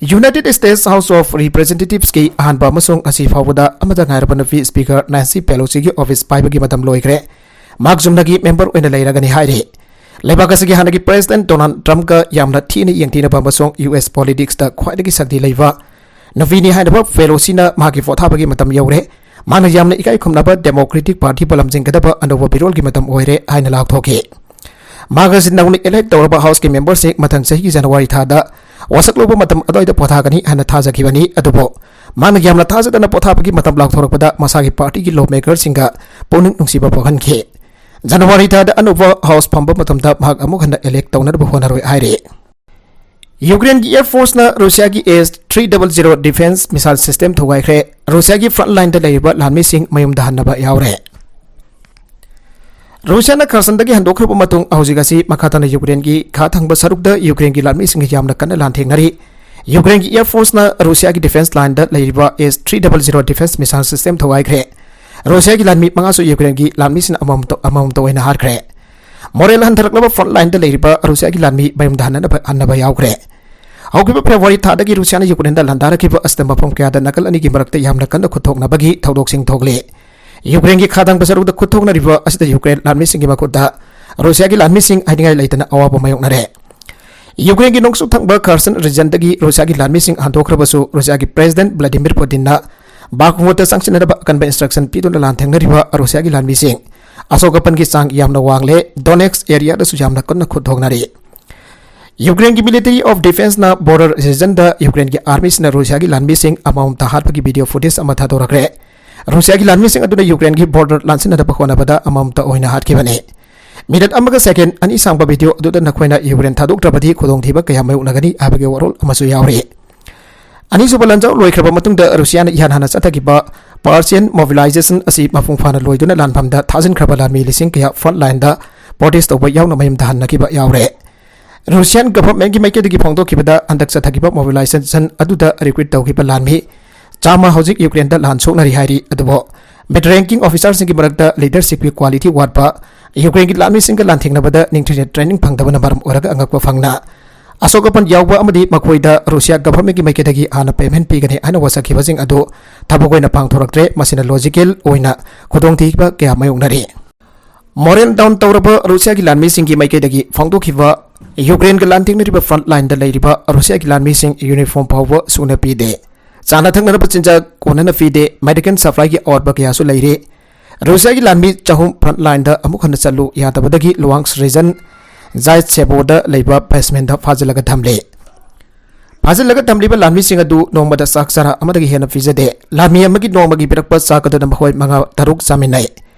United States House of Representativesꯀꯤ ꯑꯍꯥꯟꯕ ꯑꯃꯁꯨꯡ ꯑꯁꯤ ꯐꯥꯎꯕꯗ ꯑꯃꯠꯇ ꯉꯥꯏꯔꯕ ꯅꯨꯄꯤ Speaker Nancy Pelosiꯒꯤ office ꯄꯥꯏꯕꯒꯤ ꯃꯇꯝ ꯂꯣꯏꯈ꯭ꯔꯦ꯫ ꯃꯍꯥꯛ ꯆꯨꯝꯅꯒꯤ member ꯑꯣꯏꯅ ꯂꯩꯔꯒꯅꯤ ꯍꯥꯏꯔꯤ꯫ ꯂꯩꯕꯥꯛ ꯑꯁꯤꯒꯤ ꯍꯥꯟꯅꯒꯤ President Donald Trumpꯀ ꯌꯥꯝꯅ ꯊꯤꯅ ꯌꯦꯡꯊꯤꯅꯕ ꯑꯃꯁꯨꯡ ꯌꯨ ꯑꯦꯁ politicsꯇ ꯈ꯭ꯋꯥꯏꯗꯒꯤ ꯁꯛꯇꯤ ꯂꯩꯕ ꯅꯨꯄꯤꯅꯤ ꯍꯥꯏꯅꯕ Pelosiꯅ ꯃꯍꯥꯛꯀꯤ ꯄꯣꯊꯥꯕꯒꯤ ꯃꯇꯝ ꯌꯧꯔꯦ꯫ ꯃꯥꯅ ꯌꯥꯝꯅ ꯏꯀꯥꯏ ꯈꯨꯝꯅꯕ Democratic Partyꯕꯨ ꯂꯝꯖꯤꯡꯒꯗꯕ ꯑꯅꯧꯕ ꯃꯤꯔꯣꯜꯒꯤ ꯃꯇꯝ ꯑꯣꯏꯔꯦ ꯍꯥꯏꯅ ꯂꯥꯎꯊꯣꯛꯈꯤ꯫ ꯃꯍꯥꯛ ꯑꯁꯤ ꯅꯧꯅ elect ꯇꯧꯔꯕ Houseꯀꯤ memberꯁꯤꯡ ꯃꯊꯪ ꯆꯍꯤꯒꯤ January ꯊꯥꯗ ꯋꯥꯁꯛ ꯂꯧꯕ ꯃꯇꯝ ꯑꯗꯨꯋꯥꯏꯗ ꯄꯣꯊꯥꯒꯅꯤ ꯍꯥꯏꯅ ꯊꯥꯖꯈꯤꯕꯅꯤ꯫ ꯑꯗꯨꯕꯨ ꯃꯥꯅ ꯌꯥꯝꯅ ꯊꯥꯖꯗꯅ ꯄꯣꯊꯥꯕꯒꯤ ꯃꯇꯝ ꯂꯥꯎꯊꯣꯔꯛꯄꯗ ꯃꯁꯥꯒꯤ partyꯒꯤ lawmakerꯁꯤꯡꯒ ꯄꯨꯛꯅꯤꯡ ꯅꯨꯡꯁꯤꯕ ꯄꯣꯛꯍꯟꯈꯤ꯫ January ꯊꯥꯗ ꯑꯅꯧꯕ House ꯐꯝꯕ ꯃꯇꯝꯗ ꯃꯍꯥꯛ ꯑꯃꯨꯛ ꯍꯟꯅ elect ꯇꯧꯅꯅꯕ ꯍꯣꯠꯅꯔꯣꯏ ꯍꯥꯏꯔꯤ꯫ ꯌꯨꯀ꯭ꯔꯦꯟꯒꯤ Air Forceꯅ ꯔꯨꯁꯤꯌꯥꯒꯤ S three double zero defence missile system ꯊꯨꯒꯥꯏꯈ꯭ꯔꯦ꯫ ꯔꯨꯁꯤꯌꯥꯒꯤ front lineꯗ ꯂꯩꯔꯤꯕ ꯂꯥꯟꯃꯤꯁꯤꯡ ꯃꯌꯨꯝꯗ ꯍꯟꯅꯕ ꯌꯥꯎꯔꯦ꯫ ꯔꯨꯁꯤꯌꯥꯅ Khersonꯗꯒꯤ ꯍꯟꯗꯣꯛꯈ꯭ꯔꯕ ꯃꯇꯨꯡ ꯍꯧꯖꯤꯛ ꯑꯁꯤ ꯃꯈꯥ ꯇꯥꯅ ꯌꯨꯀ꯭ꯔꯦꯟꯒꯤ ꯈꯥ ꯊꯪꯕ ꯁꯔꯨꯛꯇ ꯌꯨꯀ꯭ꯔꯦꯟꯒꯤ ꯂꯥꯟꯃꯤꯁꯤꯡꯒ ꯌꯥꯝꯅ ꯀꯟꯅ ꯂꯥꯟꯊꯦꯡꯅꯔꯤ꯫ ꯌꯨꯀ꯭ꯔꯦꯟꯒꯤ Air Forceꯅ ꯔꯨꯁꯤꯌꯥꯒꯤ defence lineꯗ ꯂꯩꯔꯤꯕ S three double zero defence missile system ꯊꯨꯒꯥꯏꯈ꯭ꯔꯦ꯫ ꯔꯨꯁꯤꯌꯥꯒꯤ ꯂꯥꯟꯃꯤ ꯃꯉꯥꯁꯨ ꯌꯨꯀ꯭ꯔꯦꯟꯒꯤ ꯂꯥꯟꯃꯤꯁꯤꯡꯅ ꯑꯃꯃꯝꯇ ꯑꯃꯃꯝꯇ ꯑꯣꯏꯅ ꯍꯥꯠꯈ꯭ꯔꯦ꯫ ꯃꯣꯔꯦꯜ ꯍꯟꯊꯔꯛꯂꯕ ꯐ꯭ꯔꯟꯠ ꯂꯥꯏꯟꯗ ꯂꯩꯔꯤꯕ ꯔꯨꯁꯤꯌꯥꯒꯤ ꯂꯥꯟꯃꯤ ꯃꯌꯨꯝꯗ ꯍꯟꯅꯅꯕ ꯍꯟꯅꯕ ꯌꯥꯎꯈ꯭ꯔꯦ꯫ ꯍꯧꯈꯤꯕ ꯐꯦꯕ꯭ꯔꯨꯋꯥꯔꯤ ꯊꯥꯗꯒꯤ ꯔꯨꯁꯤꯌꯥꯅ ꯌꯨꯀ꯭ꯔꯦꯟꯗ ꯂꯥꯟꯗꯥꯔꯛꯈꯤꯕ ꯑꯁꯤꯗ ꯃꯐꯝ ꯀꯌꯥꯗ ꯅꯥꯀꯜ ꯑꯅꯤꯒꯤ ꯃꯔꯛꯇ ꯌꯥꯝꯅ ꯀꯟꯅ ꯈꯨꯠꯊꯣꯛꯅꯕꯒꯤ ꯊꯧꯗꯣꯛꯁꯤꯡ ꯊꯣꯛꯂꯤ꯫ ꯌꯨꯀ꯭ꯔꯦꯟꯒꯤ ꯈꯥ ꯊꯪꯕ ꯁꯔꯨꯛꯇ ꯈꯨꯠꯊꯣꯛꯅꯔꯤꯕ ꯑꯁꯤꯗ ꯌꯨꯀ꯭ꯔꯦꯟ ꯂꯥꯟꯃꯤꯁꯤꯡꯒꯤ ꯃꯈꯨꯠꯇ ꯔꯨꯁꯤꯌꯥꯒꯤ ꯂꯥꯟꯃꯤꯁꯤꯡ ꯍꯥꯏꯅꯤꯡꯉꯥꯏ ꯂꯩꯇꯅ ꯑꯋꯥꯕ ꯃꯥꯌꯣꯛꯅꯔꯦ꯫ ꯌꯨꯀ꯭ꯔꯦꯟꯒꯤ ꯅꯣꯡꯆꯨꯞ ꯊꯪꯕ ꯈꯔꯁꯟ ꯔꯤꯖꯟꯗꯒꯤ ꯔꯨꯁꯤꯌꯥꯒꯤ ꯂꯥꯟꯃꯤꯁꯤꯡ ꯍꯟꯗꯣꯛꯈ꯭ꯔꯕꯁꯨ, ꯔꯨꯁꯤꯌꯥꯒꯤ ꯄ꯭ꯔꯦꯁꯤꯗꯦꯟꯠ ꯚ꯭ꯂꯥꯗꯤꯃꯤꯔ ꯄꯨꯇꯤꯟꯅ ꯕꯥꯈꯃꯨꯠꯇ ꯆꯪꯁꯤꯟꯅꯅꯕ ꯑꯀꯟꯕ ꯏꯟꯁꯇ꯭ꯔꯛꯁꯟ ꯄꯤꯗꯨꯅ ꯂꯥꯟꯊꯦꯡꯅꯔꯤꯕ ꯔꯨꯁꯤꯌꯥꯒꯤ ꯂꯥꯟꯃꯤꯁꯤꯡ ꯑꯁꯣꯛ ꯑꯄꯟꯒꯤ ꯆꯥꯡ ꯌꯥꯝꯅ ꯋꯥꯡꯂꯦ꯫ ꯗꯣꯅꯦꯠꯁ ꯑꯦꯔꯤꯌꯥꯗꯁꯨ ꯌꯥꯝꯅ ꯀꯟꯅ ꯈꯨꯠꯊꯣꯛꯅꯔꯤ꯫ ꯌꯨꯀ꯭ꯔꯦꯟꯒꯤ ꯃꯤꯂꯤꯇꯔꯤ ꯑꯣꯐ ꯗꯤꯐꯦꯟꯁꯅ ꯕꯣꯔꯗꯔ ꯔꯤꯖꯟꯗ ꯌꯨꯀ꯭ꯔꯦꯟꯒꯤ ꯑꯥꯔꯃꯤꯁꯤꯡꯅ ꯔꯨꯁꯤꯌꯥꯒꯤ ꯂꯥꯟꯃꯤꯁꯤꯡ ꯑꯃꯃꯝꯇ ꯍꯥꯠꯄꯒꯤ ꯚꯤꯗꯤꯑꯣ ꯐꯨꯇꯦꯖ ꯑꯃ ꯊꯥꯗꯣꯔꯛꯈ꯭ꯔꯦ꯫ ꯔꯨꯁꯤꯌꯥꯒꯤ ꯂꯥꯟꯃꯤꯁꯤꯡ ꯑꯗꯨꯅ ꯌꯨꯀ꯭ꯔꯦꯟꯒꯤ ꯕꯣꯔꯗꯔ ꯂꯥꯟꯁꯤꯟꯅꯗꯕ ꯍꯣꯠꯅꯕꯗ ꯑꯃꯃꯝꯇ ꯑꯣꯏꯅ ꯍꯥꯠꯈꯤꯕꯅꯤ꯫ ꯃꯤꯅꯠ ꯑꯃꯒ ꯁꯦꯀꯦꯟ ꯑꯅꯤ ꯁꯥꯡꯕ ꯚꯤꯗꯤꯑꯣ ꯑꯗꯨꯗ ꯅꯈꯣꯏꯅ ꯌꯨꯀ꯭ꯔꯦꯟ ꯊꯥꯗꯣꯛꯇ꯭ꯔꯕꯗꯤ ꯈꯨꯗꯣꯡꯊꯤꯕ ꯀꯌꯥ ꯃꯥꯌꯣꯛꯅꯒꯅꯤ ꯍꯥꯏꯕꯒꯤ ꯋꯥꯔꯣꯜ ꯑꯃꯁꯨ ꯌꯥꯎꯔꯤ꯫ ꯑꯅꯤꯁꯨꯕ ꯂꯥꯟꯖꯥꯎ ꯂꯣꯏꯈ꯭ꯔꯕ ꯃꯇꯨꯡꯗ ꯔꯨꯁꯤꯌꯥꯅ ꯏꯍꯥꯟ ꯍꯥꯟꯅ ꯆꯠꯊꯈꯤꯕ ꯄꯥꯔꯁꯤꯌꯟ ꯃꯣꯕꯤꯂꯥꯏꯖꯦꯁꯟ ꯑꯁꯤ ꯃꯄꯨꯡ ꯐꯥꯅ ꯂꯣꯏꯗꯨꯅ ꯂꯥꯟꯐꯝꯗ ꯊꯥꯖꯤꯟꯈ꯭ꯔꯕ ꯂꯥꯟꯃꯤ ꯂꯤꯁꯤꯡ ꯀꯌꯥ ꯐ꯭ꯔꯟꯠ ꯂꯥꯏꯟꯗ ꯄ꯭ꯔꯣꯇꯦꯁ ꯇꯧꯕ ꯌꯥꯎꯅ ꯃꯌꯨꯝꯗ ꯍꯟꯅꯈꯤꯕ ꯌꯥꯎꯔꯦ꯫ ꯔꯨꯁꯤꯌꯥꯟ ꯒꯚꯔꯟꯃꯦꯟꯠꯀꯤ ꯃꯥꯏꯀꯩꯗꯒꯤ ꯐꯣꯡꯗꯣꯛꯈꯤꯕꯗ, ꯍꯟꯗꯛ ꯆꯠꯊꯈꯤꯕ ꯃꯣꯕꯤꯂꯥꯏꯖꯦꯁꯟ ꯑꯗꯨꯗ ꯔꯤꯀ꯭ꯔꯨꯠ ꯇꯧꯈꯤꯕ ꯂꯥꯟꯃꯤ ꯆꯥꯝꯃ ꯍꯧꯖꯤꯛ ꯌꯨꯀ꯭ꯔꯦꯟꯗ ꯂꯥꯟ ꯁꯣꯛꯅꯔꯤ ꯍꯥꯏꯔꯤ꯫ ꯑꯗꯨꯕꯨ ꯃꯤꯗ ꯔꯦꯡꯀꯤꯡ ꯑꯣꯐꯤꯁꯥꯔꯁꯤꯡꯒꯤ ꯃꯔꯛꯇ ꯂꯤꯗꯔꯁꯤꯞꯀꯤ ꯀ꯭ꯋꯥꯂꯤꯇꯤ ꯋꯥꯠꯄ, ꯌꯨꯀ꯭ꯔꯦꯟꯒꯤ ꯂꯥꯟꯃꯤꯁꯤꯡꯒ ꯂꯥꯟꯊꯦꯡꯅꯕꯗ ꯅꯤꯡꯊꯤꯅ ꯇ꯭ꯔꯦꯅꯤꯡ ꯐꯪꯗꯕꯅ ꯃꯔꯝ ꯑꯣꯏꯔꯒ ꯑꯉꯛꯄ ꯐꯪꯅ ꯑꯁꯣꯛ ꯑꯄꯟ ꯌꯥꯎꯕ ꯑꯃꯗꯤ ꯃꯈꯣꯏꯗ ꯔꯨꯁꯤꯌꯥ ꯒꯚꯔꯟꯃꯦꯟꯠꯀꯤ ꯃꯥꯏꯀꯩꯗꯒꯤ ꯍꯥꯟꯅ ꯄꯦꯃꯦꯟꯠ ꯄꯤꯒꯅꯤ ꯍꯥꯏꯅ ꯋꯥꯁꯛꯈꯤꯕꯁꯤꯡ ꯑꯗꯨ ꯊꯕꯛ ꯑꯣꯏꯅ ꯄꯥꯡꯊꯣꯔꯛꯇ꯭ꯔꯦ꯫ ꯃꯁꯤꯅ ꯂꯣꯖꯤꯀꯦꯜ ꯑꯣꯏꯅ ꯈꯨꯗꯣꯡꯊꯤꯕ ꯀꯌꯥ ꯃꯥꯌꯣꯛꯅꯔꯤ꯫ ꯃꯣꯔꯦꯜ ꯗꯥꯎꯟ ꯇꯧꯔꯕ ꯔꯨꯁꯤꯌꯥꯒꯤ ꯂꯥꯟꯃꯤꯁꯤꯡꯒꯤ ꯃꯥꯏꯀꯩꯗꯒꯤ ꯐꯣꯡꯗꯣꯛꯈꯤꯕ, ꯌꯨꯀ꯭ꯔꯦꯟꯒ ꯂꯥꯟꯊꯦꯡꯅꯔꯤꯕ ꯐ꯭ꯔꯟꯠ ꯂꯥꯏꯟꯗ ꯂꯩꯔꯤꯕ ꯔꯨꯁꯤꯌꯥꯒꯤ ꯂꯥꯟꯃꯤꯁꯤꯡ ꯌꯨꯅꯤꯐꯣꯔꯝ ꯐꯥꯎꯕ ꯁꯨꯅ ꯄꯤꯗꯦ꯫ ꯆꯥꯅ ꯊꯛꯅꯅꯕ ꯆꯤꯟꯖꯥꯛ ꯀꯣꯟꯅꯅ ꯄꯤꯗꯦ꯫ ꯃꯦꯗꯤꯀꯦꯜ ꯁꯄ꯭ꯂꯥꯏꯒꯤ ꯑꯋꯥꯠꯄ ꯀꯌꯥꯁꯨ ꯂꯩꯔꯤ꯫ ꯔꯨꯁꯤꯌꯥꯒꯤ ꯂꯥꯟꯃꯤ ꯆꯍꯨꯝ ꯐ꯭ꯔꯟꯠ ꯂꯥꯏꯟꯗ ꯑꯃꯨꯛ ꯍꯟꯅ ꯆꯠꯂꯨ ꯌꯥꯗꯕꯗꯒꯤ ꯂꯨꯍꯥꯟꯁ ꯔꯤꯖꯟ ꯖꯥꯏꯠꯁꯦꯕꯣꯗ ꯂꯩꯕ ꯕꯦꯁꯃꯦꯟꯠꯇ ꯐꯥꯖꯤꯜꯂꯒ ꯊꯝꯂꯤ꯫ ꯐꯥꯖꯤꯜꯂꯒ ꯊꯝꯂꯤꯕ ꯂꯥꯟꯃꯤꯁꯤꯡ ꯑꯗꯨ ꯅꯣꯡꯃꯗ ꯆꯥꯛ ꯆꯔꯥ ꯑꯃꯗꯒꯤ ꯍꯦꯟꯅ ꯄꯤꯖꯗꯦ꯫ ꯂꯥꯟꯃꯤ ꯑꯃꯒꯤ ꯅꯣꯡꯃꯒꯤ ꯄꯤꯔꯛꯄ ꯆꯥꯛ ꯑꯗꯨꯅ ꯃꯈꯣꯏ ꯃꯉꯥ ꯇꯔꯨꯛ ꯆꯥꯃꯤꯟꯅꯩ꯫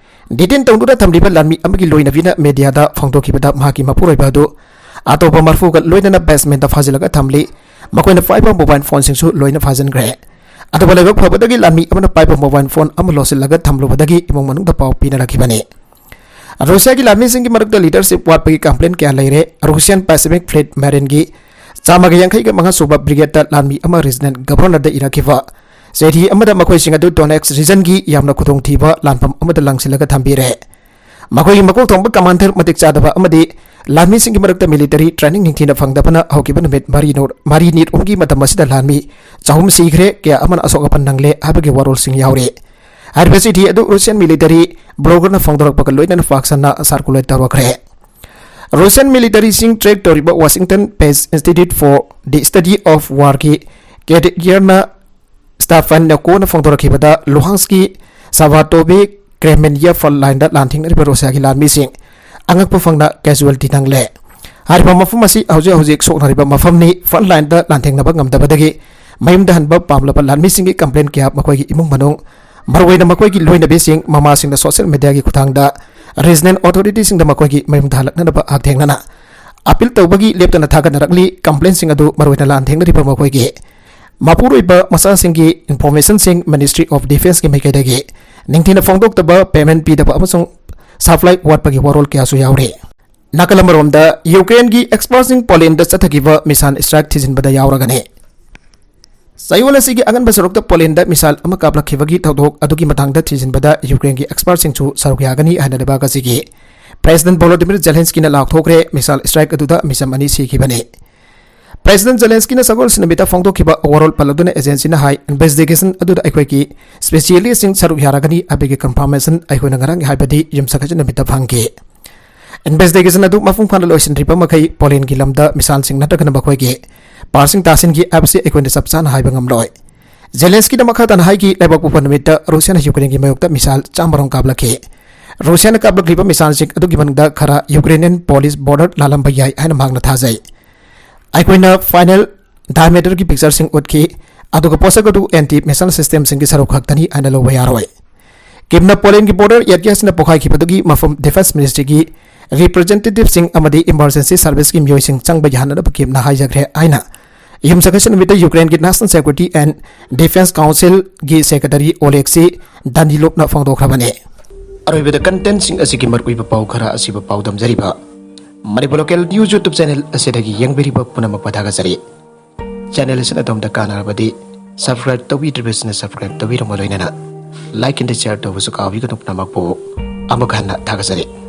ꯗꯤꯇꯦꯟ ꯇꯧꯗꯨꯅ ꯊꯝꯂꯤꯕ ꯂꯥꯟꯃꯤ ꯑꯃꯒꯤ ꯂꯣꯏꯅꯕꯤꯅ ꯃꯦꯗꯤꯌꯥꯗ ꯐꯣꯡꯗꯣꯛꯈꯤꯕꯗ, ꯃꯍꯥꯛꯀꯤ ꯃꯄꯨꯔꯣꯏꯕ ꯑꯗꯨ ꯑꯇꯣꯞꯄ ꯃꯔꯐꯨꯒ ꯂꯣꯏꯅꯅ ꯕꯦꯁꯃꯦꯟꯠꯇ ꯐꯥꯖꯤꯜꯂꯒ ꯊꯝꯂꯤ꯫ ꯃꯈꯣꯏꯅ ꯄꯥꯏꯕ ꯃꯣꯕꯥꯏꯜ ꯐꯣꯟꯁꯤꯡꯁꯨ ꯂꯣꯏꯅ ꯐꯥꯖꯤꯟꯈ꯭ꯔꯦ꯫ ꯑꯗꯨꯕꯨ ꯂꯥꯏꯕꯛ ꯐꯕꯗꯒꯤ ꯂꯥꯟꯃꯤ ꯑꯃꯅ ꯄꯥꯏꯕ ꯃꯣꯕꯥꯏꯜ ꯐꯣꯟ ꯑꯃ ꯂꯣꯠꯁꯤꯜꯂꯒ ꯊꯝꯂꯨꯕꯗꯒꯤ ꯏꯃꯨꯡ ꯃꯅꯨꯡꯗ ꯄꯥꯎ ꯄꯤꯅꯔꯛꯈꯤꯕꯅꯤ꯫ ꯔꯨꯁꯤꯌꯥꯒꯤ ꯂꯥꯟꯃꯤꯁꯤꯡꯒꯤ ꯃꯔꯛꯇ ꯂꯤꯗꯔꯁꯤꯞ ꯋꯥꯠꯄꯒꯤ ꯀꯝꯄ꯭ꯂꯦꯟ ꯀꯌꯥ ꯂꯩꯔꯦ꯫ ꯔꯨꯁꯤꯌꯥꯟ ꯄꯦꯁꯤꯐꯤꯛ ꯐ꯭ꯂꯤꯠ ꯃꯦꯔꯤꯟꯒꯤ ꯆꯥꯝꯃꯒ ꯌꯥꯡꯈꯩꯒ ꯃꯉꯥ ꯁꯨꯕ ꯕ꯭ꯔꯤꯒꯦꯗꯇ ꯂꯥꯟꯃꯤ ꯑꯃ ꯔꯤꯖꯅꯦꯟ ꯒꯚꯔꯅꯔꯗ ꯏꯔꯛꯈꯤꯕ ꯆꯤꯊꯤ ꯑꯃꯗ ꯃꯈꯣꯏꯁꯤꯡ ꯑꯗꯨ Donetsk regionꯒꯤ ꯌꯥꯝꯅ ꯈꯨꯗꯣꯡꯊꯤꯕ ꯂꯥꯟꯐꯝ ꯑꯃꯗ ꯂꯪꯁꯤꯜꯂꯒ ꯊꯝꯕꯤꯔꯦ꯫ ꯃꯈꯣꯏꯒꯤ ꯃꯀꯣꯛ ꯊꯣꯡꯕ commander ꯃꯇꯤꯛ ꯆꯥꯗꯕ ꯑꯃꯗꯤ ꯂꯥꯟꯃꯤꯁꯤꯡꯒꯤ ꯃꯔꯛꯇ military training ꯅꯤꯡꯊꯤꯅ ꯐꯪꯗꯕꯅ ꯍꯧꯈꯤꯕ ꯅꯨꯃꯤꯠ ꯃꯔꯤ ꯅꯣ-, ꯃꯔꯤꯅꯤ ꯔꯣꯝꯒꯤ ꯃꯇꯝ ꯑꯁꯤꯗ ꯂꯥꯟꯃꯤ ꯆꯍꯨꯝ ꯁꯤꯈ꯭ꯔꯦ, ꯀꯌꯥ ꯑꯃꯅ ꯑꯁꯣꯛ ꯑꯄꯟ ꯅꯪꯂꯦ ꯍꯥꯏꯕꯒꯤ ꯋꯥꯔꯣꯜꯁꯤꯡ ꯌꯥꯎꯔꯤ꯫ ꯍꯥꯏꯔꯤꯕ ꯆꯤꯊꯤ ꯑꯗꯨ Russian military bloggerꯅ ꯐꯣꯡꯗꯣꯔꯛꯄꯒ ꯂꯣꯏꯅꯅ ꯄꯥꯛ ꯁꯟꯅ circulate ꯇꯧꯔꯛꯈ꯭ꯔꯦ꯫ Russian militaryꯁꯤꯡ track ꯇꯧꯔꯤꯕ Washington based Institute for the Study of Warꯒꯤ Katerina Stefanenkoꯅ ꯐꯣꯡꯗꯣꯔꯛꯈꯤꯕꯗ, Luhanskꯀꯤ Savatove Kremenaya front lineꯗ ꯂꯥꯟꯊꯦꯡꯅꯔꯤꯕ Russiaꯒꯤ ꯂꯥꯟꯃꯤꯁꯤꯡ ꯑꯉꯛꯄ ꯐꯪꯅ casualty ꯅꯪꯂꯦ꯫ ꯍꯥꯏꯔꯤꯕ ꯃꯐꯝ ꯑꯁꯤ ꯍꯧꯖꯤꯛ ꯍꯧꯖꯤꯛ ꯁꯣꯛꯅꯔꯤꯕ ꯃꯐꯝꯅꯤ꯫ Front lineꯗ ꯂꯥꯟꯊꯦꯡꯅꯕ ꯉꯝꯗꯕꯗꯒꯤ ꯃꯌꯨꯝꯗ ꯍꯟꯕ ꯄꯥꯝꯂꯕ ꯂꯥꯟꯃꯤꯁꯤꯡꯒꯤ complaint ꯀꯌꯥ ꯃꯈꯣꯏꯒꯤ ꯏꯃꯨꯡ ꯃꯅꯨꯡ, ꯃꯔꯨꯑꯣꯏꯅ ꯃꯈꯣꯏꯒꯤ ꯂꯣꯏꯅꯕꯤꯁꯤꯡ, ꯃꯃꯥꯁꯤꯡꯅ social mediaꯒꯤ ꯈꯨꯠꯊꯥꯡꯗ regional authorityꯁꯤꯡꯗ ꯃꯈꯣꯏꯒꯤ ꯃꯌꯨꯝꯗ ꯍꯜꯂꯛꯅꯅꯕ ꯍꯛꯊꯦꯡꯅꯅ appeal ꯇꯧꯕꯒꯤ ꯂꯦꯞꯇꯅ ꯊꯥꯒꯠꯅꯔꯛꯂꯤ꯫ Complaintꯁꯤꯡ ꯑꯗꯨ ꯃꯔꯨꯑꯣꯏꯅ ꯂꯥꯟꯊꯦꯡꯅꯔꯤꯕ ꯃꯈꯣꯏꯒꯤ ꯃꯄꯨꯔꯣꯏꯕ ꯃꯆꯥꯁꯤꯡꯒꯤ informationꯁꯤꯡ, Ministry of Defenceꯀꯤ ꯃꯥꯏꯀꯩꯗꯒꯤ ꯅꯤꯡꯊꯤꯅ ꯐꯣꯡꯗꯣꯛꯇꯕ, payment ꯄꯤꯗꯕ ꯑꯃꯁꯨꯡ supply ꯋꯥꯠꯄꯒꯤ ꯋꯥꯔꯣꯜ ꯀꯌꯥꯁꯨ ꯌꯥꯎꯔꯤ꯫ ꯅꯥꯀꯜ ꯑꯃꯔꯣꯝꯗ, Ukraineꯒꯤ expertꯁꯤꯡ Polandꯗ ꯆꯠꯊꯈꯤꯕ missile strike ꯊꯤꯖꯤꯟꯕꯗ ꯌꯥꯎꯔꯒꯅꯤ꯫ ꯆꯌꯣꯜ ꯑꯁꯤꯒꯤ ꯑꯉꯟꯕ ꯁꯔꯨꯛꯇ Polandꯗ missile ꯑꯃ ꯀꯥꯞꯂꯛꯈꯤꯕꯒꯤ ꯊꯧꯗꯣꯛ ꯑꯗꯨꯒꯤ ꯃꯇꯥꯡꯗ ꯊꯤꯖꯤꯟꯕꯗ Ukraineꯒꯤ expertꯁꯤꯡꯁꯨ ꯁꯔꯨꯛ ꯌꯥꯒꯅꯤ ꯍꯥꯏꯅ ꯂꯩꯕꯥꯛ ꯑꯁꯤꯒꯤ President Volodymyr Zelenskyꯅ ꯂꯥꯎꯊꯣꯛꯈ꯭ere꯫ Missile strike ꯑꯗꯨꯗ ꯃꯤꯆꯝ ꯑꯅꯤ ꯁꯤꯈꯤꯕꯅꯤ꯫ President Zelenskyꯅ ꯁꯒꯣꯜꯁꯦꯟ ꯅꯨꯃꯤꯠꯇ ꯐꯣꯡꯗꯣꯛꯈꯤꯕ ꯋꯥꯔꯣꯜ ꯄꯜꯂꯗꯨꯅ agencyꯅ ꯍꯥꯏ, investigation ꯑꯗꯨꯗ ꯑꯩꯈꯣꯏꯒꯤ specialistꯁꯤꯡ ꯁꯔꯨꯛ ꯌꯥꯔꯒꯅꯤ ꯍꯥꯏꯕꯒꯤ confirmation ꯑꯩꯈꯣꯏꯅ ꯉꯔꯥꯡꯒꯤ, ꯍꯥꯏꯕꯗꯤ ꯌꯨꯝꯁꯀꯩꯁ ꯅꯨꯃꯤꯠꯇ ꯐꯪꯈꯤ꯫ Investigation ꯑꯗꯨ ꯃꯄꯨꯡ ꯐꯥꯅ ꯂꯣꯏꯁꯤꯟꯗ꯭ꯔꯤꯕ ꯃꯈꯩ Polandꯒꯤ ꯂꯝꯗ missileꯁꯤꯡ ꯅꯠꯇ꯭ꯔꯒꯅ ꯃꯈꯣꯏꯒꯤ partꯁꯤꯡ ꯇꯥꯁꯤꯟꯈꯤ ꯍꯥꯏꯕꯁꯤ ꯑꯩꯈꯣꯏꯅ ꯆꯞ ꯆꯥꯅ ꯍꯥꯏꯕ ꯉꯝꯂꯣꯏ꯫ Zelenskyꯅ ꯃꯈꯥ ꯇꯥꯅ ꯍꯥꯏꯈꯤ, ꯂꯩꯕꯥꯛꯄꯣꯛꯄ ꯅꯨꯃꯤꯠꯇ Russiaꯅ Ukraineꯒꯤ ꯃꯥꯌꯣꯛꯇ missile ꯆꯥꯝꯃ ꯔꯣꯝ ꯀꯥꯞꯂꯛꯈꯤ꯫ Russiaꯅ ꯀꯥꯞꯂꯛꯂꯤꯕ missileꯁꯤꯡ ꯑꯗꯨꯒꯤ ꯃꯅꯨꯡꯗ ꯈꯔ Ukrainian Polish border ꯂꯥꯜꯂꯝꯕ ꯌꯥꯏ ꯍꯥꯏꯅ ꯃꯍꯥꯛꯅ ꯊꯥꯖꯩ꯫ ꯑꯩꯈꯣꯏꯅ final diameterꯒꯤ pictureꯁꯤꯡ ꯎꯠꯈꯤ, ꯑꯗꯨꯒ ꯄꯣꯠꯁꯛ ꯑꯗꯨ anti missile systemꯁꯤꯡꯒꯤ ꯁꯔꯨꯛ ꯈꯛꯇꯅꯤ ꯍꯥꯏꯅ ꯂꯧꯕ ꯌꯥꯔꯣꯏ꯫ Kyivꯅ Polandꯒꯤ border areaꯁꯤꯡꯅ ꯄꯣꯈꯥꯏꯈꯤꯕꯗꯨꯒꯤ ꯃꯐꯝ defence ministryꯒꯤ representativeꯁꯤꯡ ꯑꯃꯗꯤ emergency serviceꯀꯤ ꯃꯤꯑꯣꯏꯁꯤꯡ ꯆꯪꯕ ꯌꯥꯍꯟꯅꯅꯕ Kyivꯅ ꯍꯥꯏꯖꯈ꯭ꯔꯦ ꯍꯥꯏꯅ ꯌꯨꯝꯁꯀꯩꯁ ꯅꯨꯃꯤꯠꯇ Ukraineꯒꯤ National Security and Defence Councilꯒꯤ secretary Oleksiy Danylyovꯅ ꯐꯣꯡꯗꯣꯛꯈ꯭ꯔꯕꯅꯤ꯫ ꯑꯔꯣꯏꯕꯗ contentꯁꯤꯡ ꯑꯁꯤꯒꯤ ꯃꯔꯨꯑꯣꯏꯕ ꯄꯥꯎ ꯈꯔ ꯑꯁꯤꯕꯨ ꯄꯥꯎꯗꯝꯖꯔꯤꯕ Manipur Local News YouTube channel ꯑꯁꯤꯗꯒꯤ ꯌꯦꯡꯕꯤꯔꯤꯕ ꯄꯨꯝꯅꯃꯛꯄꯨ ꯊꯥꯒꯠꯆꯔꯤ꯫ Channel ꯑꯁꯤꯅ ꯑꯗꯣꯝꯗ ꯀꯥꯟꯅꯔꯕꯗꯤ Subscribe ꯇꯧꯕꯤꯗ꯭ꯔꯤꯕꯁꯤꯅ subscribe ꯇꯧꯕꯤꯔꯝꯕ ꯂꯣꯏꯅꯅ like and share ꯇꯧꯕꯁꯨ ꯀꯥꯎꯕꯤꯒꯅꯨ꯫ ꯄꯨꯝꯅꯃꯛꯄꯨ ꯑꯃꯨꯛ ꯍꯟꯅ ꯊꯥꯒꯠꯆꯔꯤ꯫